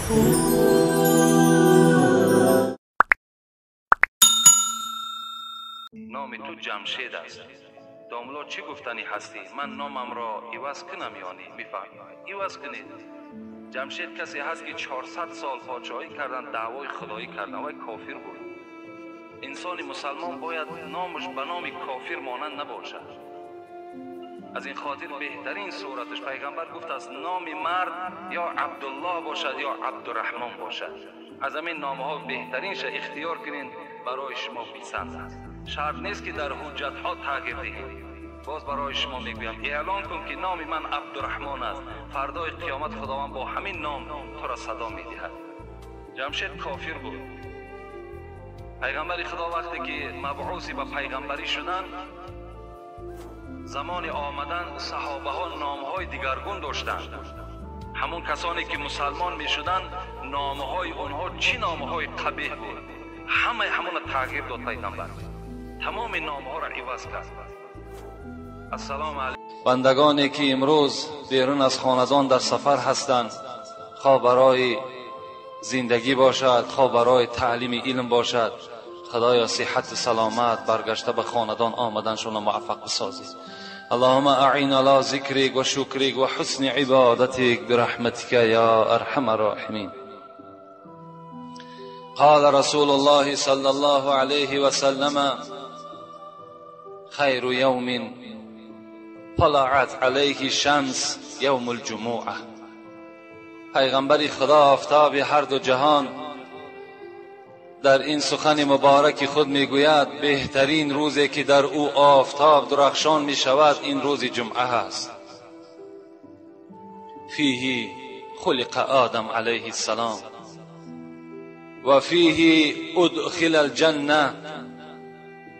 Номи ту Ҷамшед аст. Домло, чӣ гуфтанӣ ҳастӣ? Ман номамро иваз кунам ё не? Мефаҳмед, иваз кунед. Ҷамшед касе ҳаст, ки 400 сол подшоҳӣ кардан, даъвои худоӣ кардан, вай кофир буд. Инсони мусалмон бояд номаш ба номи кофир монанд набошад. Аз ин хотир беҳтарин сураташ пайғамбар гуфтааст, номи мард ё Абдуллоҳ бошад ё Абдурраҳмон бошад. Аз ҳамин номҳо беҳтаринша ихтиёр кунед, барои шумо писанд аст. Шарт нест, ки дар ҳуҷҷатҳо тағйир диҳед. Боз барои шумо мегӯям, эълон кун, ки номи ман Абдурраҳмон аст. Фардои қиёмат Худованд бо ҳамин ном туро садо медиҳад. Ҷамшед кофир буд. Пайғамбари Худо вақте ки мабъуси ба пайғамбарӣ шуданд, замони омадан саҳобаҳо номҳои дигаргун доштанд. Ҳамон касоне ки мусалмон мешуданд, номҳои онҳо чӣ номҳои қабеҳ буд, ҳамаи ҳамона тағйир дод пайғамбар. Тамоми номҳоро иваз кард. Ассалому алайкум. Бандагоне ки имрӯз берун аз хонадон дар сафар ҳастанд, хоҳ барои зиндагӣ бошад, хоҳ барои таълими илм бошад, худоё сиҳату саломат баргашта ба хонадон омаданшонро муваффақ бисозед. اللهم أعن على ذكرك وشكرك وحسن عبادتك برحمتك يا أرحم الراحمين. قال رسول الله صلى الله عليه وسلم: خير يوم طلعت عليه الشمس يوم الجمعة. پیغمبر خدا آفتاب هر دو جهان در این سخن مبارک خود میگوید بهترین روزی که در او آفتاب درخشان میشود این روز جمعه است. فیه خلق آدم علیه السلام و فیه ادخل الجنه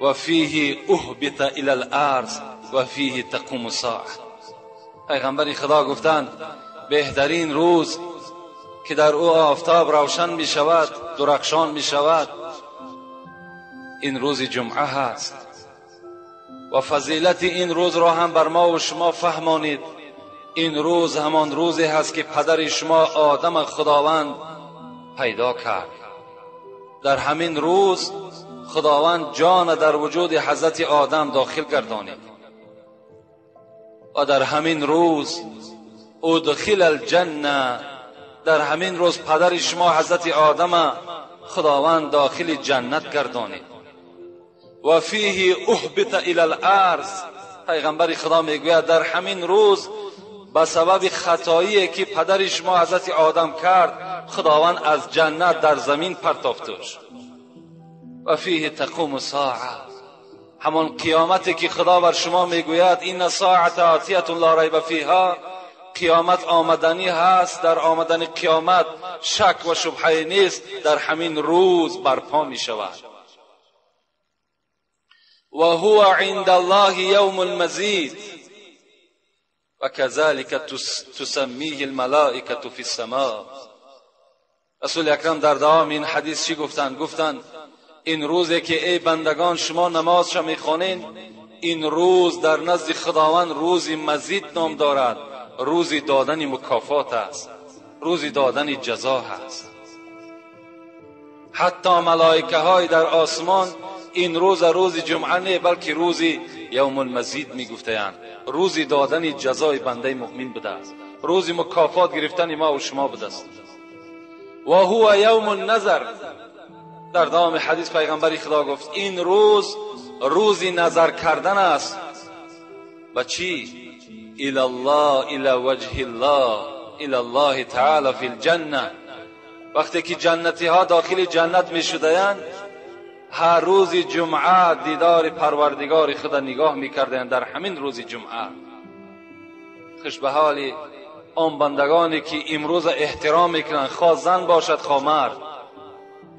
و فیه اهبط الی الارض و فیه تقوم الساعه. پیغمبر خدا گفتند بهترین روز که در او آفتاب روشن می شود، درخشان می شود، این روز جمعه هست. و فضیلت این روز را هم بر ما و شما فهمانید. این روز همان روزی هست که پدر شما آدم خداوند پیدا کرد. در همین روز خداوند جان در وجود حضرت آدم داخل گردانید و در همین روز ادخل الجنه، در همین روز پدر شما حضرت آدم خداوند داخل جنت گردانید. و فیه اهبط الی الارض، پیغمبر خدا میگوید در همین روز به سبب خطایی که پدر شما حضرت آدم کرد، خداوند از جنت در زمین پرتافتش. و فیه تقوم الساعه، همان قیامتی که خدا بر شما میگوید این ساعت آتیة لا ریب فیها، قیامت آمدنی هست، در آمدن قیامت شک و شبهه نیست، در همین روز برپا می شود. و هو عند الله یوم المزید و كذلك تسمیه الملائکة فی السماء. رسول اکرم در دوام این حدیث چی گفتند؟ گفتند این روزی که ای بندگان شما نمازش میخوانین، این روز در نزد خداوند روز مزید نام دارد، روزی دادن مکافات است، روزی دادن جزا هست. حتی ملائکه های در آسمان این روز روز جمعه نه، بلکه روزی یوم المزید میگفتند، روزی دادن جزای بنده مؤمن بوده است، روزی مکافات گرفتن ما و شما بوده است. و هو یوم النظر، در دوام حدیث پیغمبر خدا گفت این روز روزی نظر کردن است. و چی؟ الى الله، الى وجه الله، الى الله تعالی فی الجنه. وقتی که جنتی ها داخل جنت می شدند، هر روز جمعه دیدار پروردگار خود نگاه می کردند. در همین روز جمعه خوش به حال آن بندگانی که امروز احترام میکنند، خواه زن باشد خواه مرد.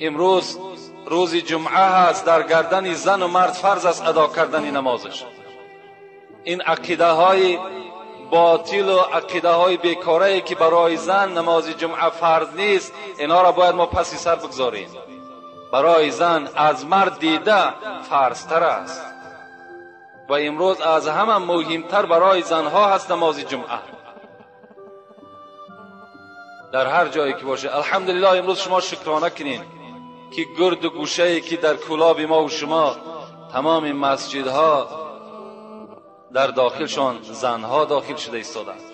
امروز روز جمعه هست، در گردن زن و مرد فرض است ادا کردن نمازش. این عقیده های باطل و عقیده های بیکاره که برای زن نماز جمعه فرض نیست، اینا را باید ما پسی سر بگذاریم. برای زن از مرد دیده فرضتر است و امروز از همه مهمتر برای زنها هست نماز جمعه. Дар ҳар ҷое ки боше, алҳамдулиллоҳ, имрӯз шумо шукрона кунед ки гирду гӯшае ки дар кӯлоби мо ва шумо тамоми масҷидҳо дар дохилшон занҳо дохил шуда истодаанд.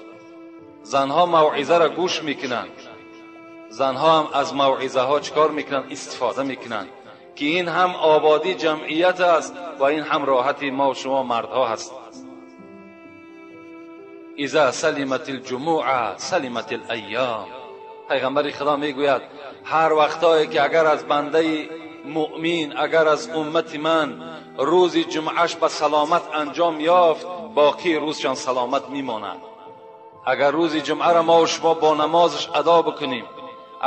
Занҳо мавъизаро гӯш мекунанд, занҳо ҳам аз мавъизаҳо чикор мекунанд? Истифода мекунанд, ки ин ҳам ободии ҷамъият аст ва ин ҳам роҳати мо ва шумо мардҳо ҳаст. Иза салимат алҷумуа салимат алайём. Пайғамбари Худо мегӯяд ҳар вақтое ки агар аз бандаи муъмин, агар аз уммати ман рӯзи ҷумъаш ба саломат анҷом ёфт, боқии рӯзшон саломат мемонад. Агар рӯзи ҷумъаро мо ва шумо бо намозаш адо бикунем,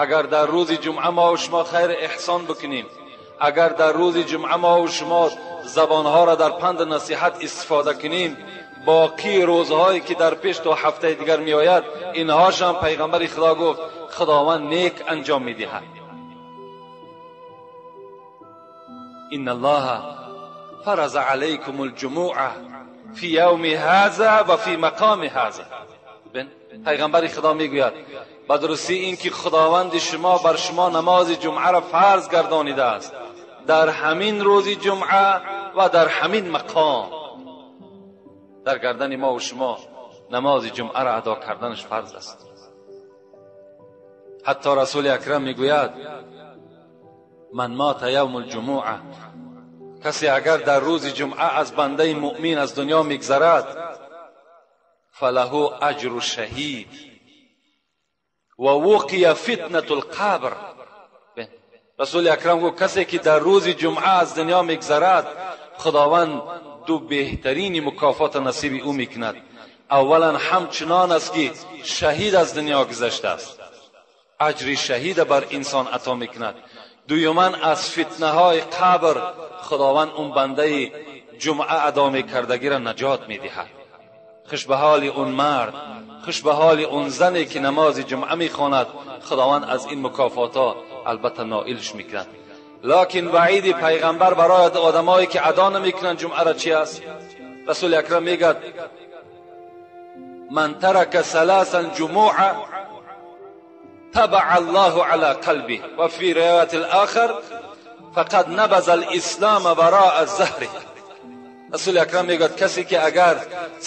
агар дар рӯзи ҷумъа мо ва шумо хайр эҳсон бикунем, агар дар рӯзи ҷумъа мо ва шумо забонҳоро дар панду насиҳат истифода кунем, боқии рӯзҳое ки дар пеш то ҳафтаи дигар меояд, инҳошам пайғамбари Худо гуфт Худованд нек анҷом медиҳад. Инна Аллоҳа фараза алайкум алҷумуа фи явми ҳаза ва фи мақоми ҳаза. Пайғамбари Худо мегӯяд ба дурустӣ ин ки Худованди шумо бар шумо намози ҷумъаро фарз гардонидааст дар ҳамин рӯзи ҷумъа ва дар ҳамин мақом. Дар гардани мо ва шумо намози ҷумъаро адо карданаш фарз аст. Ҳатто Расули Акрам мегӯяд ман мота явму лҷумуа, касе агар дар рӯзи ҷумъа аз бандаи муъмин аз дунё мегзарад, фалаҳу аҷру шаҳид ва вуқия фитнату лқабр. Расули Акрам гуфт касе ки дар рӯзи ҷумъа аз дунё мегзарад, Худованд ду беҳтарини мукофота насиби ӯ мекунад. Аввалан ҳамчунон аст ки шаҳид аз дунё гузаштааст, аҷри шаҳида бар инсон ато мекунад. Дуюман аз фитнаҳои қабр Худованд он бандаи ҷумъа адо мекардагиро наҷот медиҳад. Хуш ба ҳоли он мард, хуш ба ҳоли он зане ки намози ҷумъа мехонад, Худованд аз ин мукофотҳо албатта ноилш мекунад. Локин ваъиди пайғамбар барои одамое ки адо намекунанд ҷумъаро чи аст? Расули Акрам мегӯяд ман тарака саласан ҷумуа табаа Аллоҳу ала қалбиҳ ва фи ривояти алохар фақад набаза алислама вароа заҳриҳ. Расули Акрам мегӯяд касе ки агар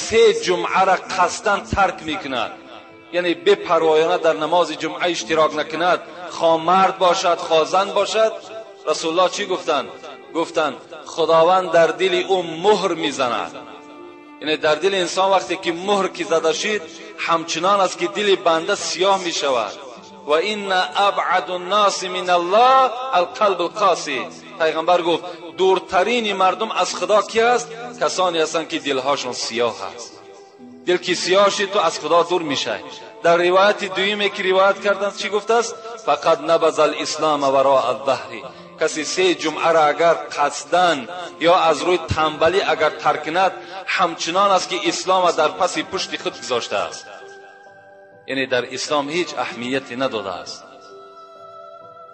се ҷумъаро қасдан тарк мекунад, яъне бепарвоёна дар намози ҷумъа иштирок накунад, хо мард бошад хо зан бошад, Расулуллоҳ чӣ гуфтанд? Гуфтанд Худованд дар дили ӯ муҳр мезанад. Яъне дар дили инсон вақте ки муҳр ки зада шид, ҳамчунон аст ки дили банда сиёҳ мешавад. Ва инна абъаду ннаси мин Аллоҳ алқалбу алқоси. Пайғамбар гуфт дуртарини мардум аз Худо ки аст? Касоне ҳастанд ки дилҳошон сиёҳ аст. Дил ки сиёҳ шид, ту аз Худо дур мешавӣ. Дар ривояти дуюме ки ривоят карданд чӣ гуфтааст? Фақад набаза алислама вароа заҳри. Касе се ҷумъаро агар қасдан ё аз рӯи танбалӣ агар тарк кунад, ҳамчунон аст ки ислома дар паси пушти худ гузоштааст. Яъне дар ислом ҳеҷ аҳамияте надодааст.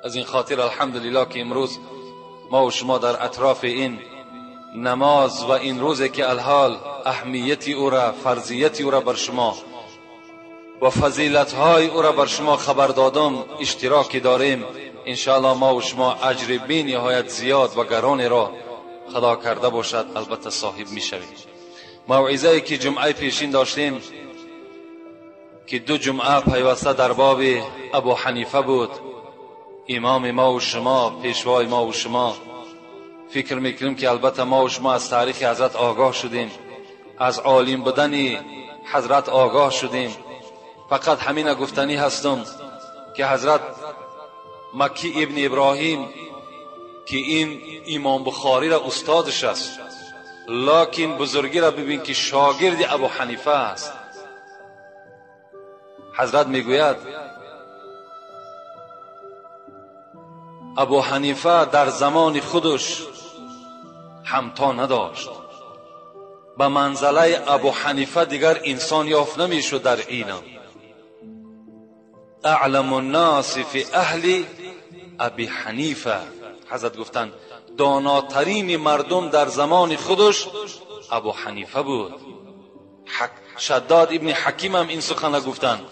Аз ин хотир алҳамдулиллоҳ ки имрӯз мо ва шумо дар атрофи ин намоз ва ин рӯзе ки алҳол аҳамияти ӯра, фарзияти ӯра бар шумо ва фазилатҳои ӯра бар шумо хабар додам иштироке дорем. Иншоаллоҳ мо ва шумо аҷри бениҳоят зиёд ва гаронеро Худо карда бошад албатта соҳиб мешавем. Мавъизае ки ҷумъаи пешин доштем ки ду ҷумъа пайваста дар боби Абу Ҳанифа буд, имоми мо ва шумо, пешвои мо ва шумо, фикр мекунем ки албатта мо ва шумо аз таърихи ҳазрат огоҳ шудем, аз олим будани ҳазрат огоҳ шудем. Фақат ҳамина гуфтанӣ ҳастам ки ҳазрат Макки ибни Иброҳим ки ин имом Бухориро устодаш аст, локин бузургиро бибин ки шогирди Абу Ҳанифа аст. Ҳазрат мегӯяд Абу Ҳанифа дар замони худаш ҳамто надошт. Ба манзалаи Абу Ҳанифа дигар инсон ёфт намешуд дар илм. Аъламу ннаси фи аҳли Аби Ҳанифа. Ҳазрат гуфтанд донотарини мардум дар замони худаш Абу Ҳанифа буд. Шаддод ибни Ҳаким ҳам ин сухана гуфтанд.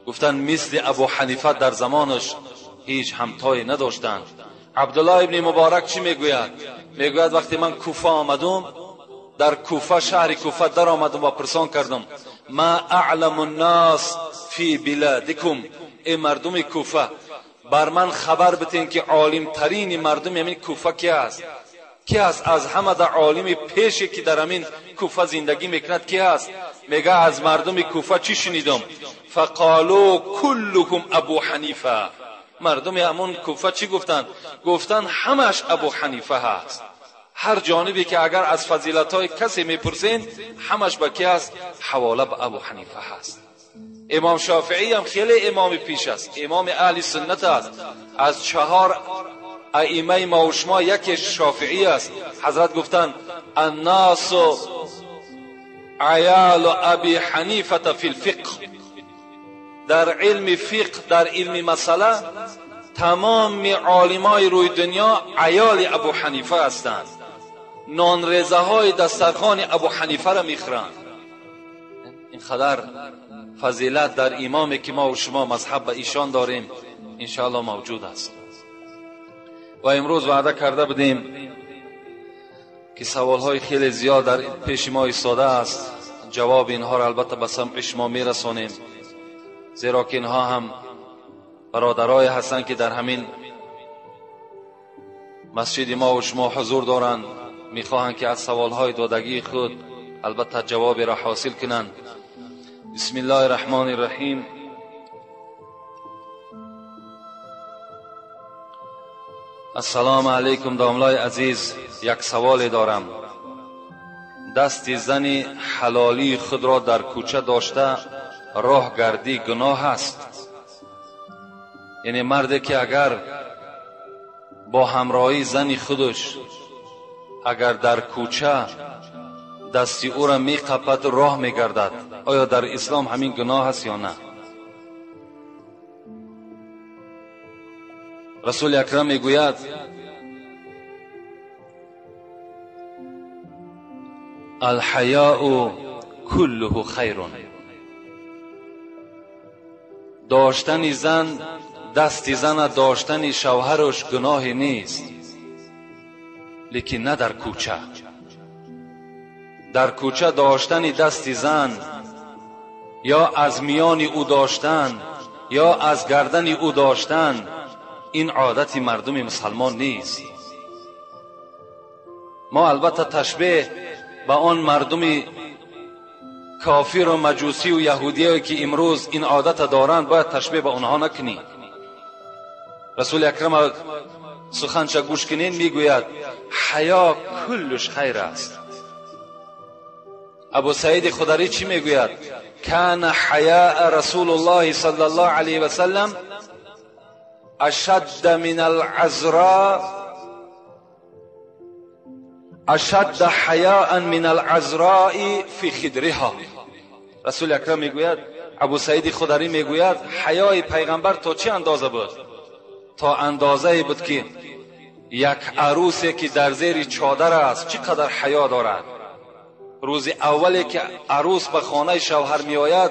گفتن مثل ابو حنیفه در زمانش هیچ همتایی نداشتند. عبدالله ابن مبارک چی میگوید؟ میگوید وقتی من کوفه آمدم، در کوفه، شهر کوفه در آمدم و پرسان کردم ما اعلم الناس فی بلادکم، ای مردم کوفه بر من خبر بتین که عالم ترین مردم همین کوفه کی است؟ کی است از همه در عالم پیشی که در همین کوفه زندگی میکند کی است؟ میگه از مردم کوفه چی شنیدم؟ فقالوا کلهم ابو حنیفه. مردم همون کوفه چی گفتند؟ گفتند همش ابو حنیفه هست. هر جانبی که اگر از فضیلت‌های کسی میپرسین همش به کی است؟ حواله به ابو حنیفه هست. امام شافعی هم خیلی امام پیش است، امام اهل سنت است. از 4 ائمه ما و شما یکی شافعی است. حضرت گفتند الناس عیال ابی حنیفه فی الفقه. در علم فقه، در علم مسئله تمام عالمای روی دنیا عیال ابو حنیفه هستند. نان ریزه های دسترخوان ابو حنیفه را میخورند. این قدر فضیلت در امامی که ما و شما مذهب به ایشان داریم انشاءالله موجود است. و امروز وعده کرده بودیم که سوالهای خیلی زیاد در پیش ما ایستاده است. جواب اینها را البته به سمع شما میرسانیم، زیرا که اینها هم برادرای هستند که در همین مسجد ما و شما حضور دارند، میخواهند که از سوالهای دادگی خود البته جواب را حاصل کنند. بسم الله الرحمن الرحیم. السلام علیکم داملای عزیز، یک سوال دارم. دست زن حلالی خود را در کوچه داشته راه گردی گناه است؟ یعنی مردی که اگر با همراهی زن خودش اگر در کوچه دستی او را میقپد راه میگردد، آیا در اسلام همین گناه است یا نه؟ رسول اکرم میگوید الحیاء کله خیر. داشتن زن، دست زن داشتن شوهرش گناه نیست، لیکن نه در کوچه. در کوچه داشتن دست زن یا از میان او داشتن یا از گردن او داشتن، این عادت مردم مسلمان نیست. ما البته تشبیه به آن مردم کافر و مجوسی و یهودی که امروز این عادت دارند باید تشبیه به آنها نکنیم. رسول اکرم سخنش گوش کنین، میگوید حیا کلش خیر است. ابو سعید خدری چی میگوید؟ کان حیاء رسول الله صلی الله علیه و سلم اشد من العذراء، اشد حیاء من العذراء فی خدرها. رسول اکرم میگوید، ابو سعید خدری میگوید حیای پیغمبر تا چه اندازه بود؟ تا اندازه بود که یک عروسی که در زیر چادر است چقدر حیا دارد. روز اولی که عروس به خانه شوهر می آید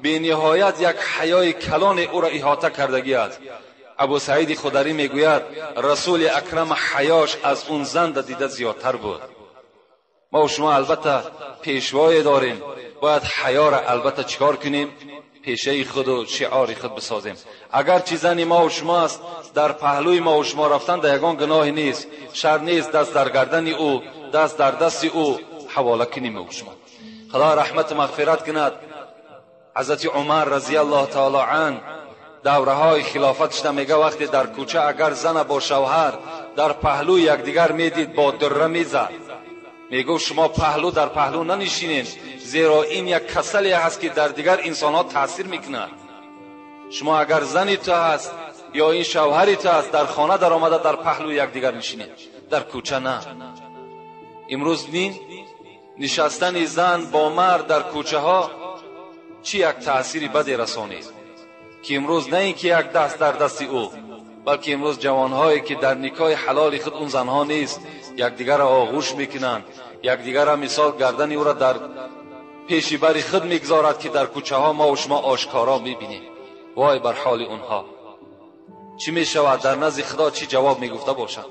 به نهایت یک حیای کلان او را احاطه کردگی است. ابو سعید خدری میگوید رسول اکرم حیاش از اون زن دیده زیادتر بود. ما و شما البته پیشوای داریم، باید حیا را البته چیکار کنیم؟ پیشه خود و شعار خود بسازیم. اگر چی زن ما و شما است در پهلوی ما و شما رفتن در یگان گناه نیست، شر نیست، دست در گردن او، دست در دست او حواله کنیم و شما. خدا رحمت مغفرت کند حضرت عمر رضی الله تعالی عنه دوره های خلافتش میگه وقتی در کوچه اگر زن با شوهر در پهلوی یکدیگر میدید با دره میزد، میگو شما پهلو در پهلو ننشینین، زیرا این یک کسلی هست که در دیگر انسان ها تاثیر میکند. شما اگر زنی تو هست یا این شوهری تو هست در خانه در آمده در پهلو یکدیگر نشینید، در کوچه نه. امروز نین نشستن زن با مرد در کوچه ها چی یک تاثیر بدی رسانید که امروز نه اینکه یک دست در دست او، بلکه امروز جوانهایی که در نکاح حلال خود اون زنها نیست یکدیگر را آغوش میکنند، یکدیگر را مثال گردن او را در پیش بر خود میگذارد که در کوچه ها ما و شما آشکارا میبینیم. وای بر حال اونها. چی می شود در نزد خدا؟ چی جواب می گفته باشند؟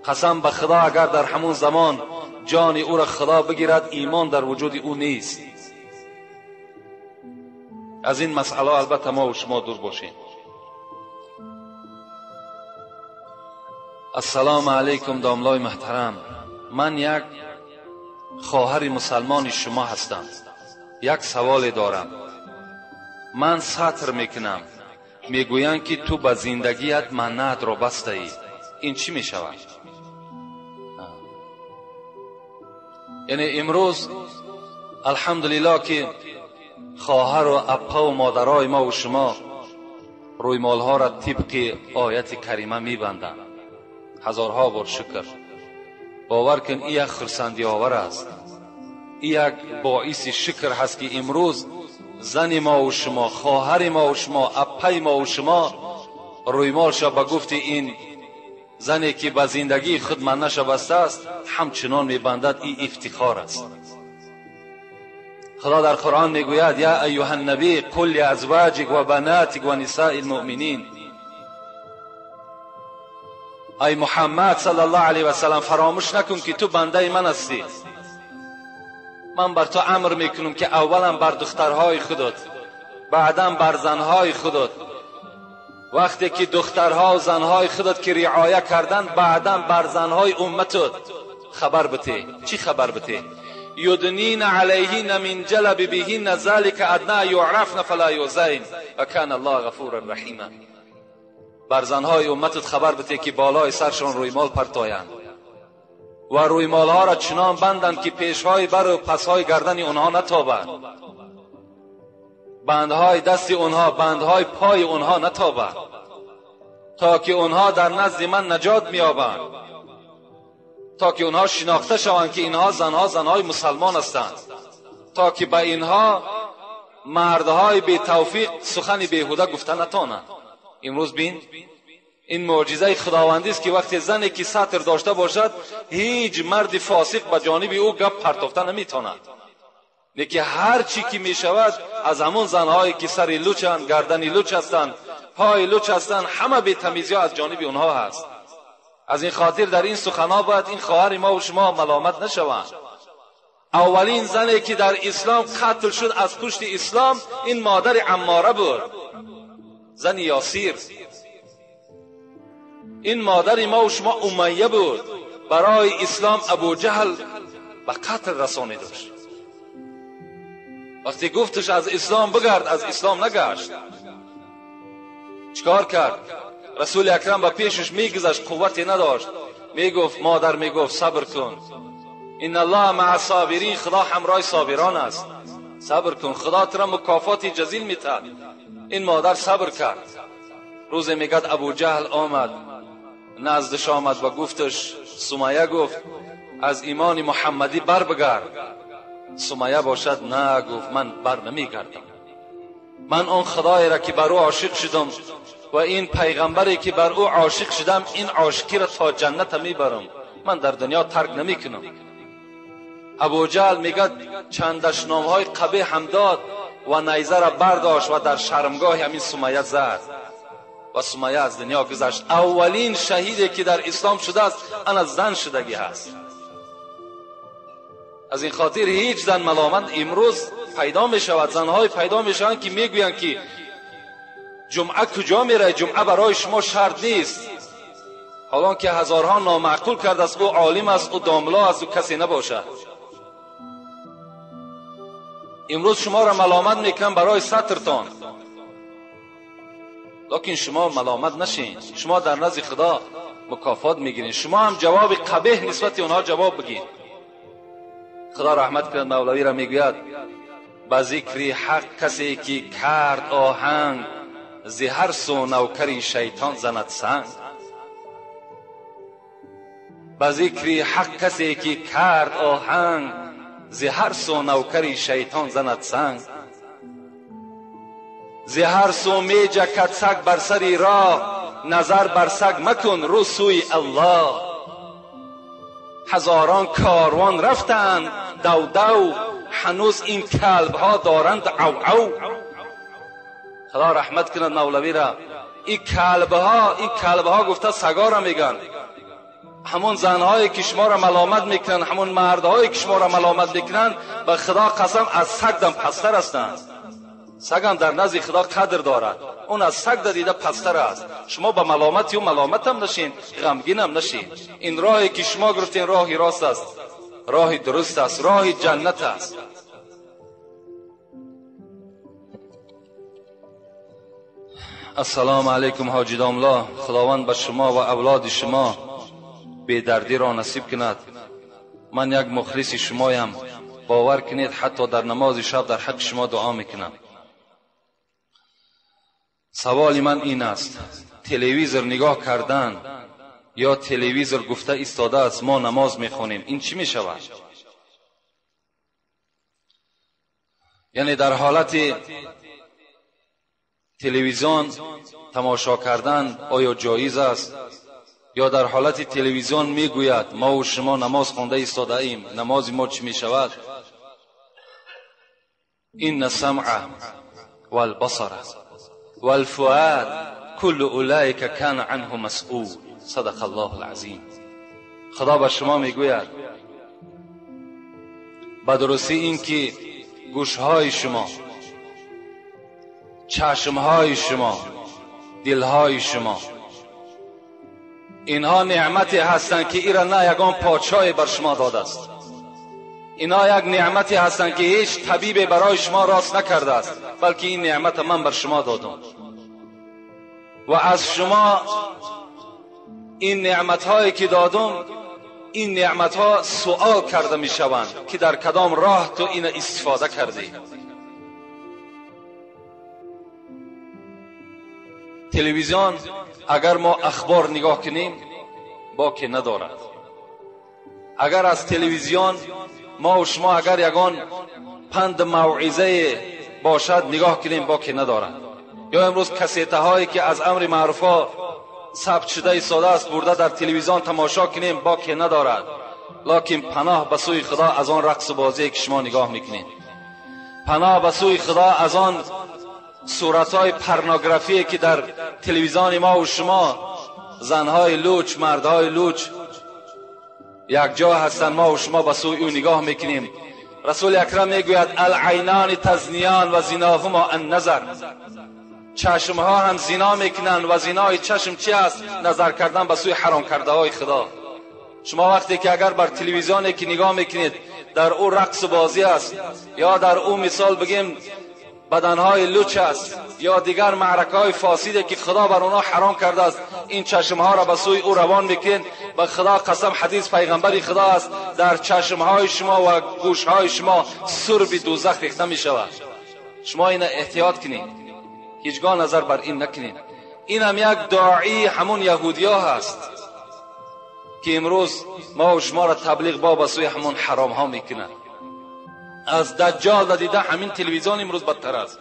قسم به خدا اگر در همون زمان جان او را خدا بگیرد، ایمان در وجود او نیست. از این مسئله البته ما و شما دور باشیم. السلام علیکم داملای محترم، من یک خواهر مسلمان شما هستم. یک سوال دارم. من ستر میکنم، میگویند که تو به زندگیت منت را بسته ای. این چی میشود؟ یعنی امروز الحمدلله که خواهر و اپا و مادرای ما و شما رویمالها را طبق آیت کریمه میبندند. هزارها بار شکر. باور کن این یک خرسندی آور است، این یک باعث شکر هست که امروز زن ما و شما، خواهر ما و شما، اپای ما و شما رویمالش به گفت این زنی که به زندگی خود منش بسته است همچنان میبندد. این افتخار است. خدا در قرآن میگوید یا ایها النبی قل لازواجک و بناتک و نساء المؤمنین. ای محمد صلی الله علیه و سلم، فراموش نکن که تو بنده من هستی. من بر تو امر میکنم که اولا بر دخترهای خودت، بعدا بر زنهای خودت. وقتی که دخترها و زنهای خودت که رعایه کردن، بعدا بر زنهای امتت خبر بده. چی خبر بده؟ یدنین علیهن من جلب بهن ذلک ادنی یعرفن فلا یؤذین و کان الله غفورا رحیما. بر زنهای امتت خبر بده که بالای سرشان رویمال پرتایند و رویمالها را چنان بندند که پیشهای بر و پسهای گردن آنها نتابد، بندهای دست آنها، بندهای پای آنها نتابد، تا که آنها در نزد من نجات می‌یابند، تا که آنها شناخته شوند که اینها زنها زنهای مسلمان هستند، تا که به اینها مردهای بی توفیق سخن بیهوده گفته نتوانند. امروز بین این معجزه خداوندی است که وقتی زنی که ستر داشته باشد هیچ مرد فاسق به جانب او گپ پرتافته نمیتواند. لیکن هر چی که میشود از همون زنهایی که سر لوچند، گردن لوچ هستند، پای لوچ هستند، همه بی تمیزی از جانب اونها هست. از این خاطر در این سخنها باید این خواهر ما و شما ملامت نشوند. اولین زنی که در اسلام قتل شد از پشت اسلام این مادر عماره بود، زن یاسیر. این مادر ما و شما امیه بود، برای اسلام ابو جهل به قتل رسانیدش. وقتی گفتش از اسلام بگرد، از اسلام نگشت. چیکار کرد؟ رسول اکرم به پیشش میگذشت، قوتی نداشت. میگفت مادر، میگفت صبر کن، ان الله مع الصابرین، خدا همراه صابران است، صبر کن، خدا تو را مکافات جزیل میتد. این مادر صبر کرد. روز میگد ابو جهل آمد نزدش آمد و گفتش، سمیه گفت از ایمان محمدی بر بگرد. سمیه باشد نه، گفت من بر نمیگردم، من آن خدایی را که بر او عاشق شدم و این پیغمبری که بر او عاشق شدم، این عاشقی را تا جنت میبرم، من در دنیا ترک نمیکنم. ابو جهل میگد چند دشنامهای قبیح هم داد و نیزه را برداشت و در شرمگاه همین سمیه زد و سمیه از دنیا گذشت. اولین شهیدی که در اسلام شده است انا زن شدگی هست. از این خاطر هیچ زن ملامت امروز پیدا می شود، زنهای پیدا می شوند که میگویند که جمعه کجا میره، جمعه برای شما شرط نیست، حالا که هزارها نامعقول کرده است، او عالم است، او داملا است، او کسی نباشد. امروز شما را ملامت میکنم برای سترتان، لیکن شما ملامت نشین، شما در نزد خدا مکافات میگیرین، شما هم جواب قبیح نسبت اونها جواب بگین. خدا رحمت کند مولوی را میگوید به ذکر حق کسی که کرد آهنگ، ز هر سو نوکر شیطان زند سنگ. به ذکر حق کسی که کرد آهنگ، ز هر سو نوکر شیطان زند سنگ. ز هر سو می جکد سگ بر سر راه، نظر بر سگ مکن رو سوی الله. هزاران کاروان رفتند دو دو، هنوز این کلب ها دارند عو عو. Худо раҳмат кунад мавлавиро. Ин калбҳо гуфта сагора мегӯянд. Ҳамон занҳое ки шуморо маломат мекунанд, ҳамон мардҳое ки шуморо маломат мекунанд, ба Худо қасам аз саг дам пасттар ҳастанд. Сагам дар назди Худо қадр дорад, он аз саг дида пасттар аст. Шумо ба маломати ӯ маломатам нашин, ғамгинам нашин. Ин роҳе ки шумо гирифтин роҳи рост аст, роҳи дуруст аст, роҳи ҷаннат аст. Ассалому алайкум ҳоҷи домло. Худованд ба шумо ва авлоди шумо бедардиро насиб кунад. Ман як мухлиси шумоям, бовар кунед, ҳатто дар намози шаб дар ҳаққи шумо дуо мекунам. Саволи ман ин аст: телевизор нигоҳ кардан ё телевизор гуфта истодааст мо намоз мехонем, ин чӣ мешавад? Яъне дар ҳолати телевизион тамошо кардан оё ҷоиз аст? Ё дар ҳолати телевизион мегӯяд мо ва шумо намоз хонда истодаем, намози мо чӣ мешавад? Инна самъа валбасара валфуад куллу улайка кана анҳу масъул. Садақа Аллоҳу алазим. Худо ба шумо мегӯяд ба дурустӣ ин ки гӯшҳои шумо, чашмҳои шумо, дилҳои шумо, инҳо неъмате ҳастанд ки ира на ягон подшоҳе бар шумо додааст. Инҳо як неъмате ҳастанд ки ҳеҷ табибе барои шумо рост накардааст, балки ин неъмата ман бар шумо додам. Ва аз шумо ин неъматҳое ки додам, ин неъматҳо суол карда мешаванд ки дар кадом роҳ ту ина истифода кардӣ. Телевизион агар мо ахбор нигоҳ кунем боке надорад. Агар аз телевизион мо ва шумо агар ягон панд мавъизае бошад нигоҳ кунем боке надорад. Ё имрӯз кассетаҳое ки аз амри маъруфҳо сабт шуда истодааст бурда дар телевизион тамошо кунем боке надорад. Локин паноҳ ба сӯи Худо аз он рақсу бозие ки шумо нигоҳ мекунед, паноҳ ба сӯи Худо аз он суратҳои порнографие ки дар телевизиони мо ва шумо занҳои луч, мардҳои луч якҷо ҳастанд, мо ва шумо ба сӯи ӯ нигоҳ мекунем. Расули акрам мегӯяд алайнони тазниён ва зиноҳумо анназар. Чашмҳо ҳам зино мекунанд ва зинои чашм чи аст? Назар кардан ба сӯи ҳаром кардаҳои Худо. Шумо вақте ки агар бар телевизионе ки нигоҳ мекунед дар ӯ рақсу бозӣ аст ё дар ӯ мисол бигем баданҳои луч аст ё дигар маъракаҳои фосиде ки Худо бар онҳо ҳаром кардааст, ин чашмҳоро ба сӯи ӯ равон мекунед. Ба Худо қасам, ҳадис пайғамбари Худо аст, дар чашмҳои шумо ва гӯшҳои шумо сурби дӯзах рехта мешавад. Шумо ина эҳтиёт кунед, ҳеҷгоҳ назар бар ин накунед. Инам як доии ҳамон яҳудиё ҳаст ки имрӯз мо ва шуморо таблиғ ба сӯи ҳамон ҳаромҳо мекунад. Аз даҷҷол дида ҳамин телевизион имрӯз бадтар аст.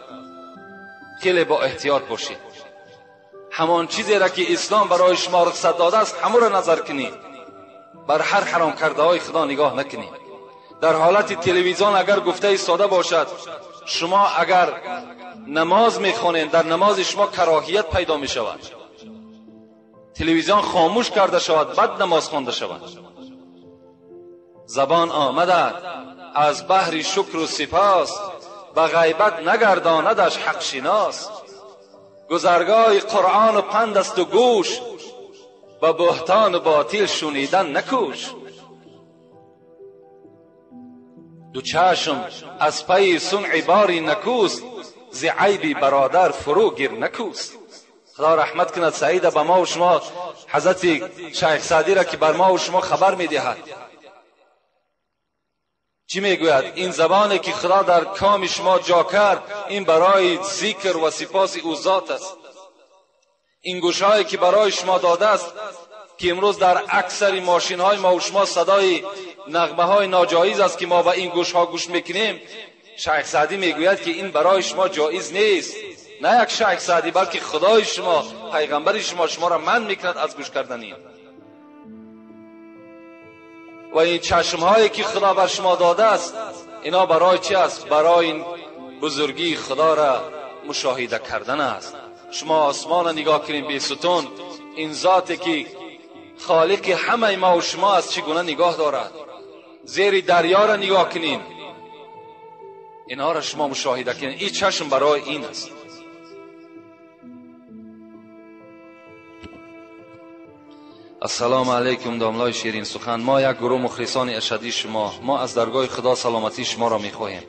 Хеле бо эҳтиёт бошед. Ҳамон чизеро ки ислом барои шумо рухсат додааст ҳамонро назар кунед, бар ҳар ҳаром кардаҳои Худо нигоҳ накунед. Дар ҳолати телевизион агар гуфта истода бошад, шумо агар намоз мехонед, дар намози шумо кароҳият пайдо мешавад. Телевизион хомӯш карда шавад, баъд намоз хонда шавад. Забон омадад аз баҳри шукру сипос, ба ғайбат нагардонадаш ҳақшинос. Гузаргоҳи Қуръону панд асту гӯш, ба буҳтону ботил шунидан накӯш. Ду чашм аз пайи сунъи бори накӯст, зи айби бародар фурӯ гир накӯст. Худо раҳмат кунад Саида ба мо ва шумо, ҳазрати Шайх Саъдиро ки бар мо ва шумо хабар медиҳад. Чӣ мегӯяд? Ин забоне ки Худо дар коми шумо ҷо кард, ин барои зикр ва сипоси ӯ зот аст. Ин гӯшҳое ки барои шумо додааст, ки имрӯз дар аксари мошинҳои мо ва шумо садои нағмаҳои ноҷоиз аст ки мо ба ин гӯшҳо гӯш мекунем, Шайх Саъдӣ мегӯяд ки ин барои шумо ҷоиз нест. На як Шайх Саъдӣ, балки Худои шумо, пайғамбари шумо шуморо манъ мекунад аз гӯш кардан ин. Ва ин чашмҳое ки Худо бар шумо додааст, ино барои чи аст? Барои бузургии Худоро مشاهده کردن است. شما آسمان را نگاه کنید بیستون، این ذاتی که خالق همه ما و شما است چگونه نگاه دارد. زیر دریا را نگاه کنین، اینها را شما مشاهده کنین. این چشم برای این است. السلام علیکم داملای شیرین سخن. ما یک گروه مخلصان اشدی شما، ما از درگاه خدا سلامتی شما را میخواهیم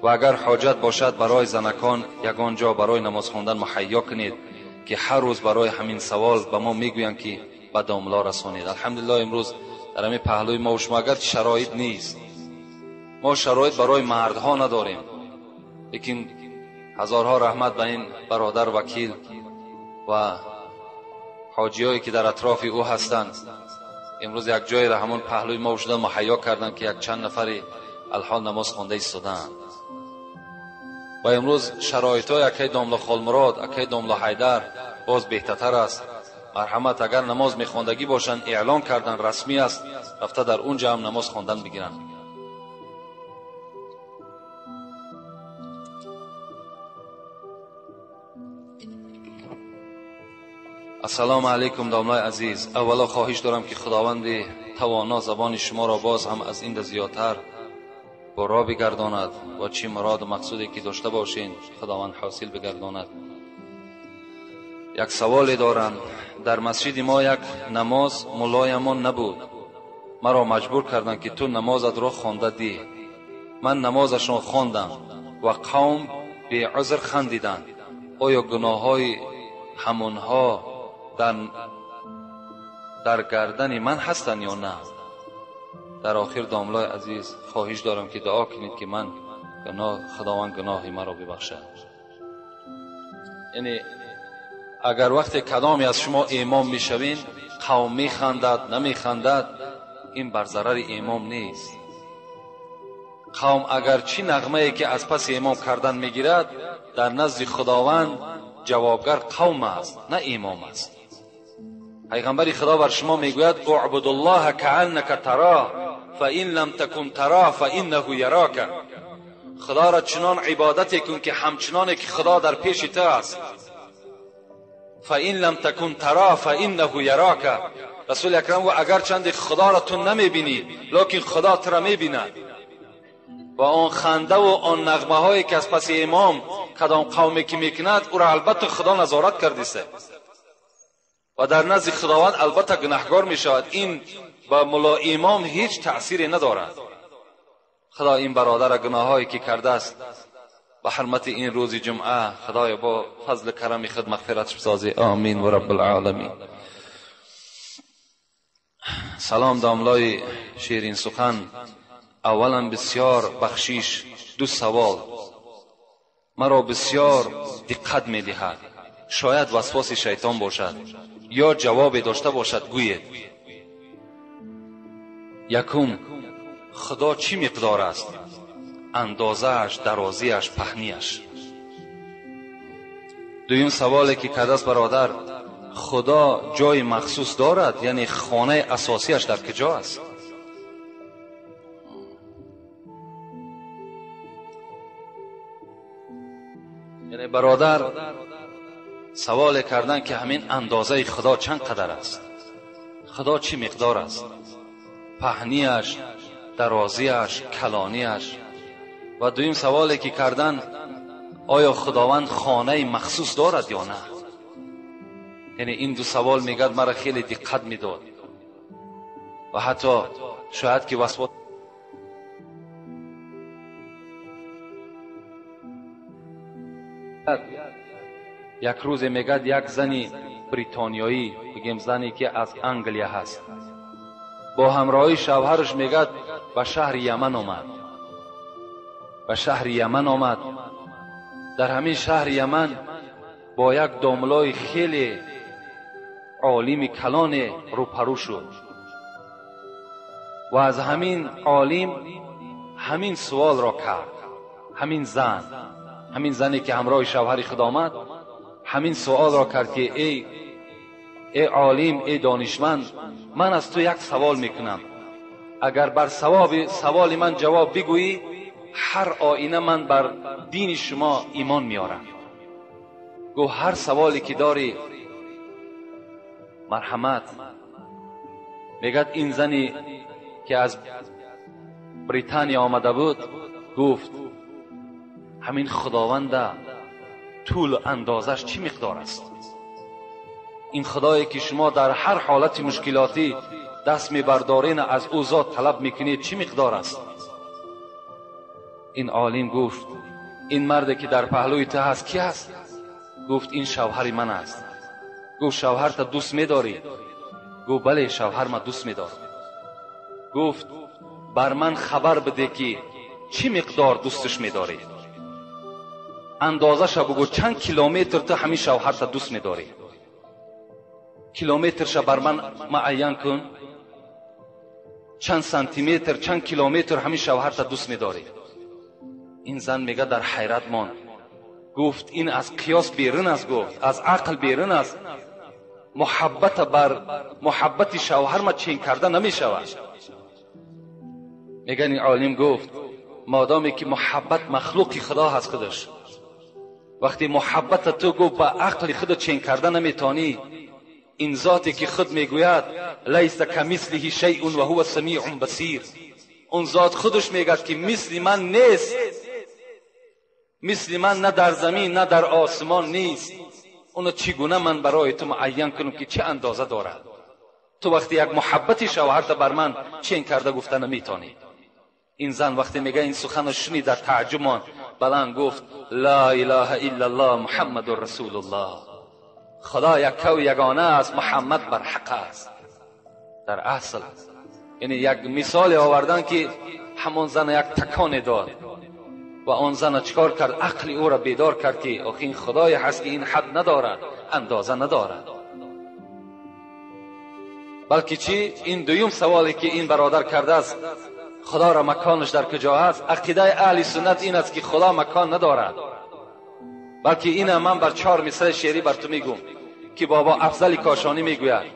و اگر حاجت باشد برای زنکان یگان جا برای نماز خواندن مهیا کنید که هر روز برای همین سوال به ما میگویند که به داملا رسانید. الحمدلله امروز در همین پهلوی ما و شما اگر شرایط نیست، ما شرایط برای مردها نداریم، لیکن هزارها رحمت به این برادر وکیل و حاجیایی که در اطراف او هستند، امروز یک جای را همون پهلوی ما و شدن مهیا کردند که یک چند نفری الحال نماز خوانده ایستادند. و امروز شرایط های اکی داملا خالمراد، اکی داملا حیدر باز بهتر است. مرحمت اگر نماز میخواندگی باشند اعلان کردن رسمی است، رفته در اونجا هم نماز خواندن بگیرند. السلام علیکم داملای عزیز. اولا خواهش دارم که خداوند توانا زبان شما را باز هم از این زیادتر برا بگرداند و چی مراد و مقصودی که داشته باشین خداوند حاصل بگرداند. یک سوال دارم. در مسجد ما یک نماز ملایمان نبود، مرا مجبور کردند که تو نمازت را خوانده دی. من نمازشان خواندم و قوم بی عذر خندیدند. آیا گناه های همونها در گردن من هستند یا نه؟ در آخر داملای عزیز خواهش دارم که دعا کنید که من خداوند گناهی مرا ببخشد. یعنی اگر وقت کدامی از شما امام میشوین قوم میخندد نمیخندد، این بر ضرر امام نیست. قوم اگر چی نغمه ای که از پس امام کردن میگیرد در نزد خداوند جوابگر قوم است نه امام است. پیغمبر خدا بر شما میگوید اعبد الله کأنک تراه فإن لم تکن تراه فإنه یراک. خدا را چنان عبادت کن که همچنان که خدا در پیش تو است. فإن لم تکن تراه فإنه یراک. رسول اکرم و اگر چند خدا را تو نمیبینی لکن خدا تو را میبیند. و آن خنده و آن نغمه هایی که از پس امام کدام قومی که میکند او را البته خدا نظارت کردیسته و در نزد خداوند البته گناهگار میشود. این با ملا امام هیچ تأثیری ندارد. خدا این برادر گناهایی که کرده است به حرمت این روز جمعه خدای با فضل کرم خود مغفرت بسازی. آمین و رب العالمین. سلام داملای شیرین سخن. اولا بسیار بخشیش، دو سوال مرا بسیار دقت میدهد، شاید وسواس شیطان باشد یا جواب داشته باشد گویید. یکم، خدا چی مقدار است؟ اندازهش، درازیش، پهنیش. دویم سوالی که کرده است برادر، خدا جای مخصوص دارد؟ یعنی خانه اساسیش در کجا است؟ یعنی برادر سوال کردن که همین اندازه خدا چند قدر است، خدا چی مقدار است، پهنیش، درازیش، کلانیش. و دویم سوالی که کردن، آیا خداوند خانه مخصوص دارد یا نه؟ یعنی این دو سوال میگد مرا خیلی دقت میداد و حتی شاید که وسواس یک روز میگد یک زنی بریتانیایی، بگیم زنی که از انگلیا هست، با همراهی شوهرش میگد به شهر یمن آمد. به شهر یمن آمد. در همین شهر یمن با یک داملای خیلی عالم کلان روپرو شد و از همین عالم همین سوال را کرد. همین زن، همین زنی که همراه شوهر خود آمد، همین سوال را کرد که ای عالم، ای دانشمند، من از تو یک سوال میکنم، اگر بر سوال من جواب بگویی هر آینه من بر دین شما ایمان میارم. گفت هر سوالی که داری مرحمت. میگد این زنی که از بریتانیا آمده بود گفت همین خداوند طول اندازش چی مقدار است؟ این خدایی که شما در هر حالت مشکلاتی دست میبردارین از او ذات طلب میکنید چی مقدار است؟ این عالم گفت این مرد که در پهلوی تو هست کی هست؟ گفت این شوهر من است. گفت شوهر تا دوست میداری؟ گفت بله شوهر ما دوست میدارم. گفت بر من خبر بده که چی مقدار دوستش میداری؟ اندازش بگو چند کیلومتر تو همین شوهر تا دوست میداری؟ کیلومترش بر من معین کن، چند سانتی متر چند کیلومتر همین شوهر تا دوست میداری؟ این زن میگه در حیرت ماند. گفت این از قیاس بیرون است، گفت از عقل بیرون است. محبت بر محبت شوهر ما چین کرده نمیشود. میگن این عالم گفت مادامی که محبت مخلوق خدا هست خودش، وقتی محبت تو گفت با عقل خود چین کرده نمیتانی، این ذاتی که خود میگوید لیس کمثله شیء و هو سمیع بصیر، اون ذات خودش میگه که مثل من نیست، مثل من نه در زمین نه در آسمان نیست. اونو چگونه من برای تو معین کنم که چه اندازه دارد؟ تو وقتی یک محبت شوهرت بر من چین کرده گفته نمیتونی. این زن وقتی میگه این سخن شنید در تعجب ماند، بلند گفت لا اله الا الله محمد رسول الله. خدا یک و یگانه است، محمد بر حق است. در اصل یعنی یک مثال آوردن که همون زن یک تکان داد و آن زن چکار کرد؟ عقل او را بیدار کرد که آخه این خدای هست که این حد ندارد، اندازه ندارد. بلکه چی؟ این دویم سوالی که این برادر کرده است، خدا را مکانش در کجا است؟ عقیده اهل سنت این است که خدا مکان ندارد. بلکه این من بر 4 مصرع شعری بر تو میگم که بابا افضل کاشانی میگوید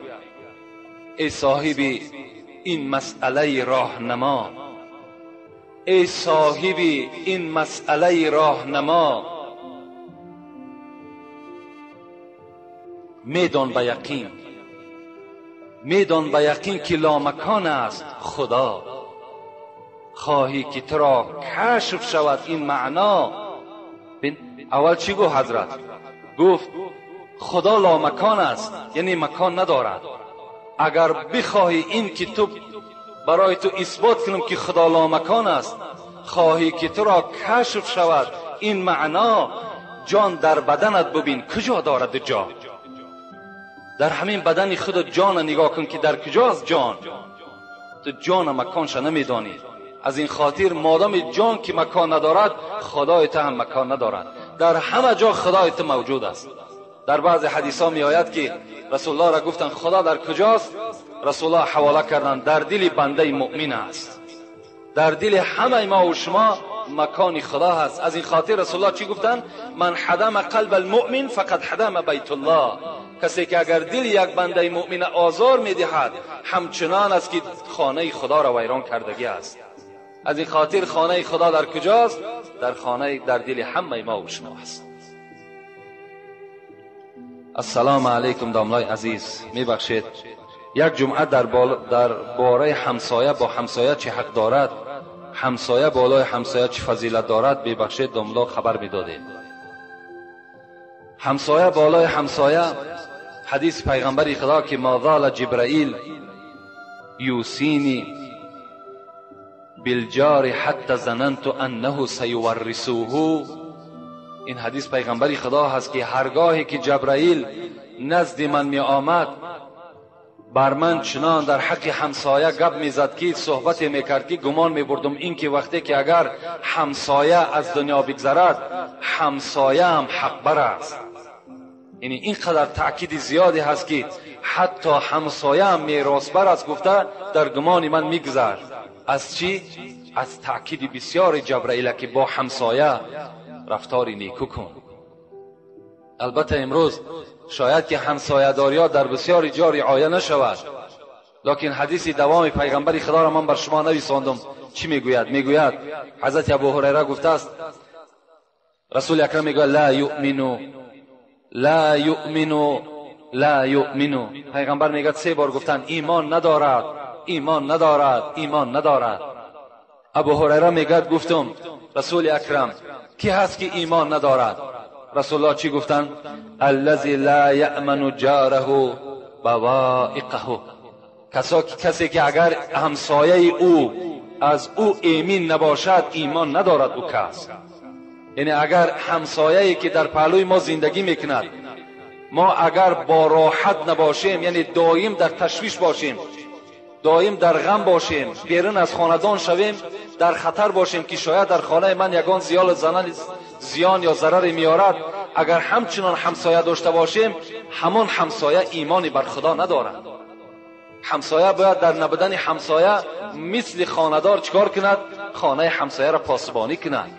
ای صاحبی این مسئله راهنما، ای صاحبی این مسئله راهنما، میدان به یقین، میدان به یقین که لامکان است خدا، خواهی که تو را کشف شود این معنا. بین اول چی گفت حضرت؟ گفت خدا لامکان است، یعنی مکان ندارد. اگر بخواهی این که تو برای تو اثبات کنم که خدا لامکان است، خواهی که تو را کشف شود این معنا، جان در بدنت ببین کجا دارد جا. در همین بدن خود جان نگاه کن که در کجاست جان. تو جان مکانش نمیدانی. از این خاطر مادام جان که مکان ندارد، خدای تو هم مکان ندارد. در همه جا خدای تو موجود است. در بعض حدیث ها می آید که رسول الله را گفتند خدا در کجاست؟ رسول الله حواله کردند در دل بنده مؤمن است. در دل همه ما و شما مکان خدا هست. از این خاطر رسول الله چی گفتند؟ من حدم قلب المؤمن فقد حدم بیت الله. کسی که اگر دل یک بنده مؤمن آزار میدهد، همچنان است که خانه خدا را ویران کردگی است. از این خاطر خانه خدا در کجاست؟ در خانه در دل همه ما و شما است. السلام علیکم داملای عزیز، میبخشید یک جمعه در باره همسایه با همسایه چه حق دارد، همسایه بالای همسایه چه فضیلت دارد، ببخشید داملا خبر میدادید. همسایه بالای همسایه، حدیث پیغمبر خدا که ما زال جبرائیل یوسینی بالجار حتی ظننت انه سیورثوه. این حدیث پیغمبر خدا هست که هرگاهی که جبرائیل نزد من می آمد، بر من چنان در حق همسایه گپ میزد که صحبت میکرد که گمان میبردم این که وقتی که اگر همسایه از دنیا بگذرد، همسایه هم حق بر است. یعنی اینقدر تاکید زیادی هست که حتی همسایه هم میراث بر است گفته در گمان من میگذرد. از چی؟ از تاکید بسیار جبرائیل که با همسایه رفتار نیکو کن. البته امروز شاید که همسایه داریا در بسیار جا رعایه نشود، لکن حدیث دوام پیغمبر خدا را من بر شما نویساندم. چی میگوید؟ میگوید حضرت ابو هریره گفته است، رسول اکرم میگوید لا یؤمن لا یؤمن لا یؤمن. پیغمبر میگه 3 بار گفتن ایمان ندارد، ایمان ندارد، ایمان ندارد. ابو هریره میگه گفتم رسول اکرم کی هست که ایمان ندارد؟ رسول الله چی گفتن؟ الذی لا یأمن جاره بوائقه. کسی که اگر همسایه او از او ایمین نباشد ایمان ندارد او کس. یعنی اگر همسایه‌ای که در پهلوی ما زندگی میکند، ما اگر با راحت نباشیم، یعنی دایم در تشویش باشیم، دایم در غم باشیم، بیرون از خاندان شویم، در خطر باشیم که شاید در خانه من یگان زیان یا ضرر میارد، اگر همچنان همسایه داشته باشیم، همان همسایه ایمانی بر خدا ندارد. همسایه باید در نبودن همسایه مثل خاندار چکار کند؟ خانه همسایه را پاسبانی کند.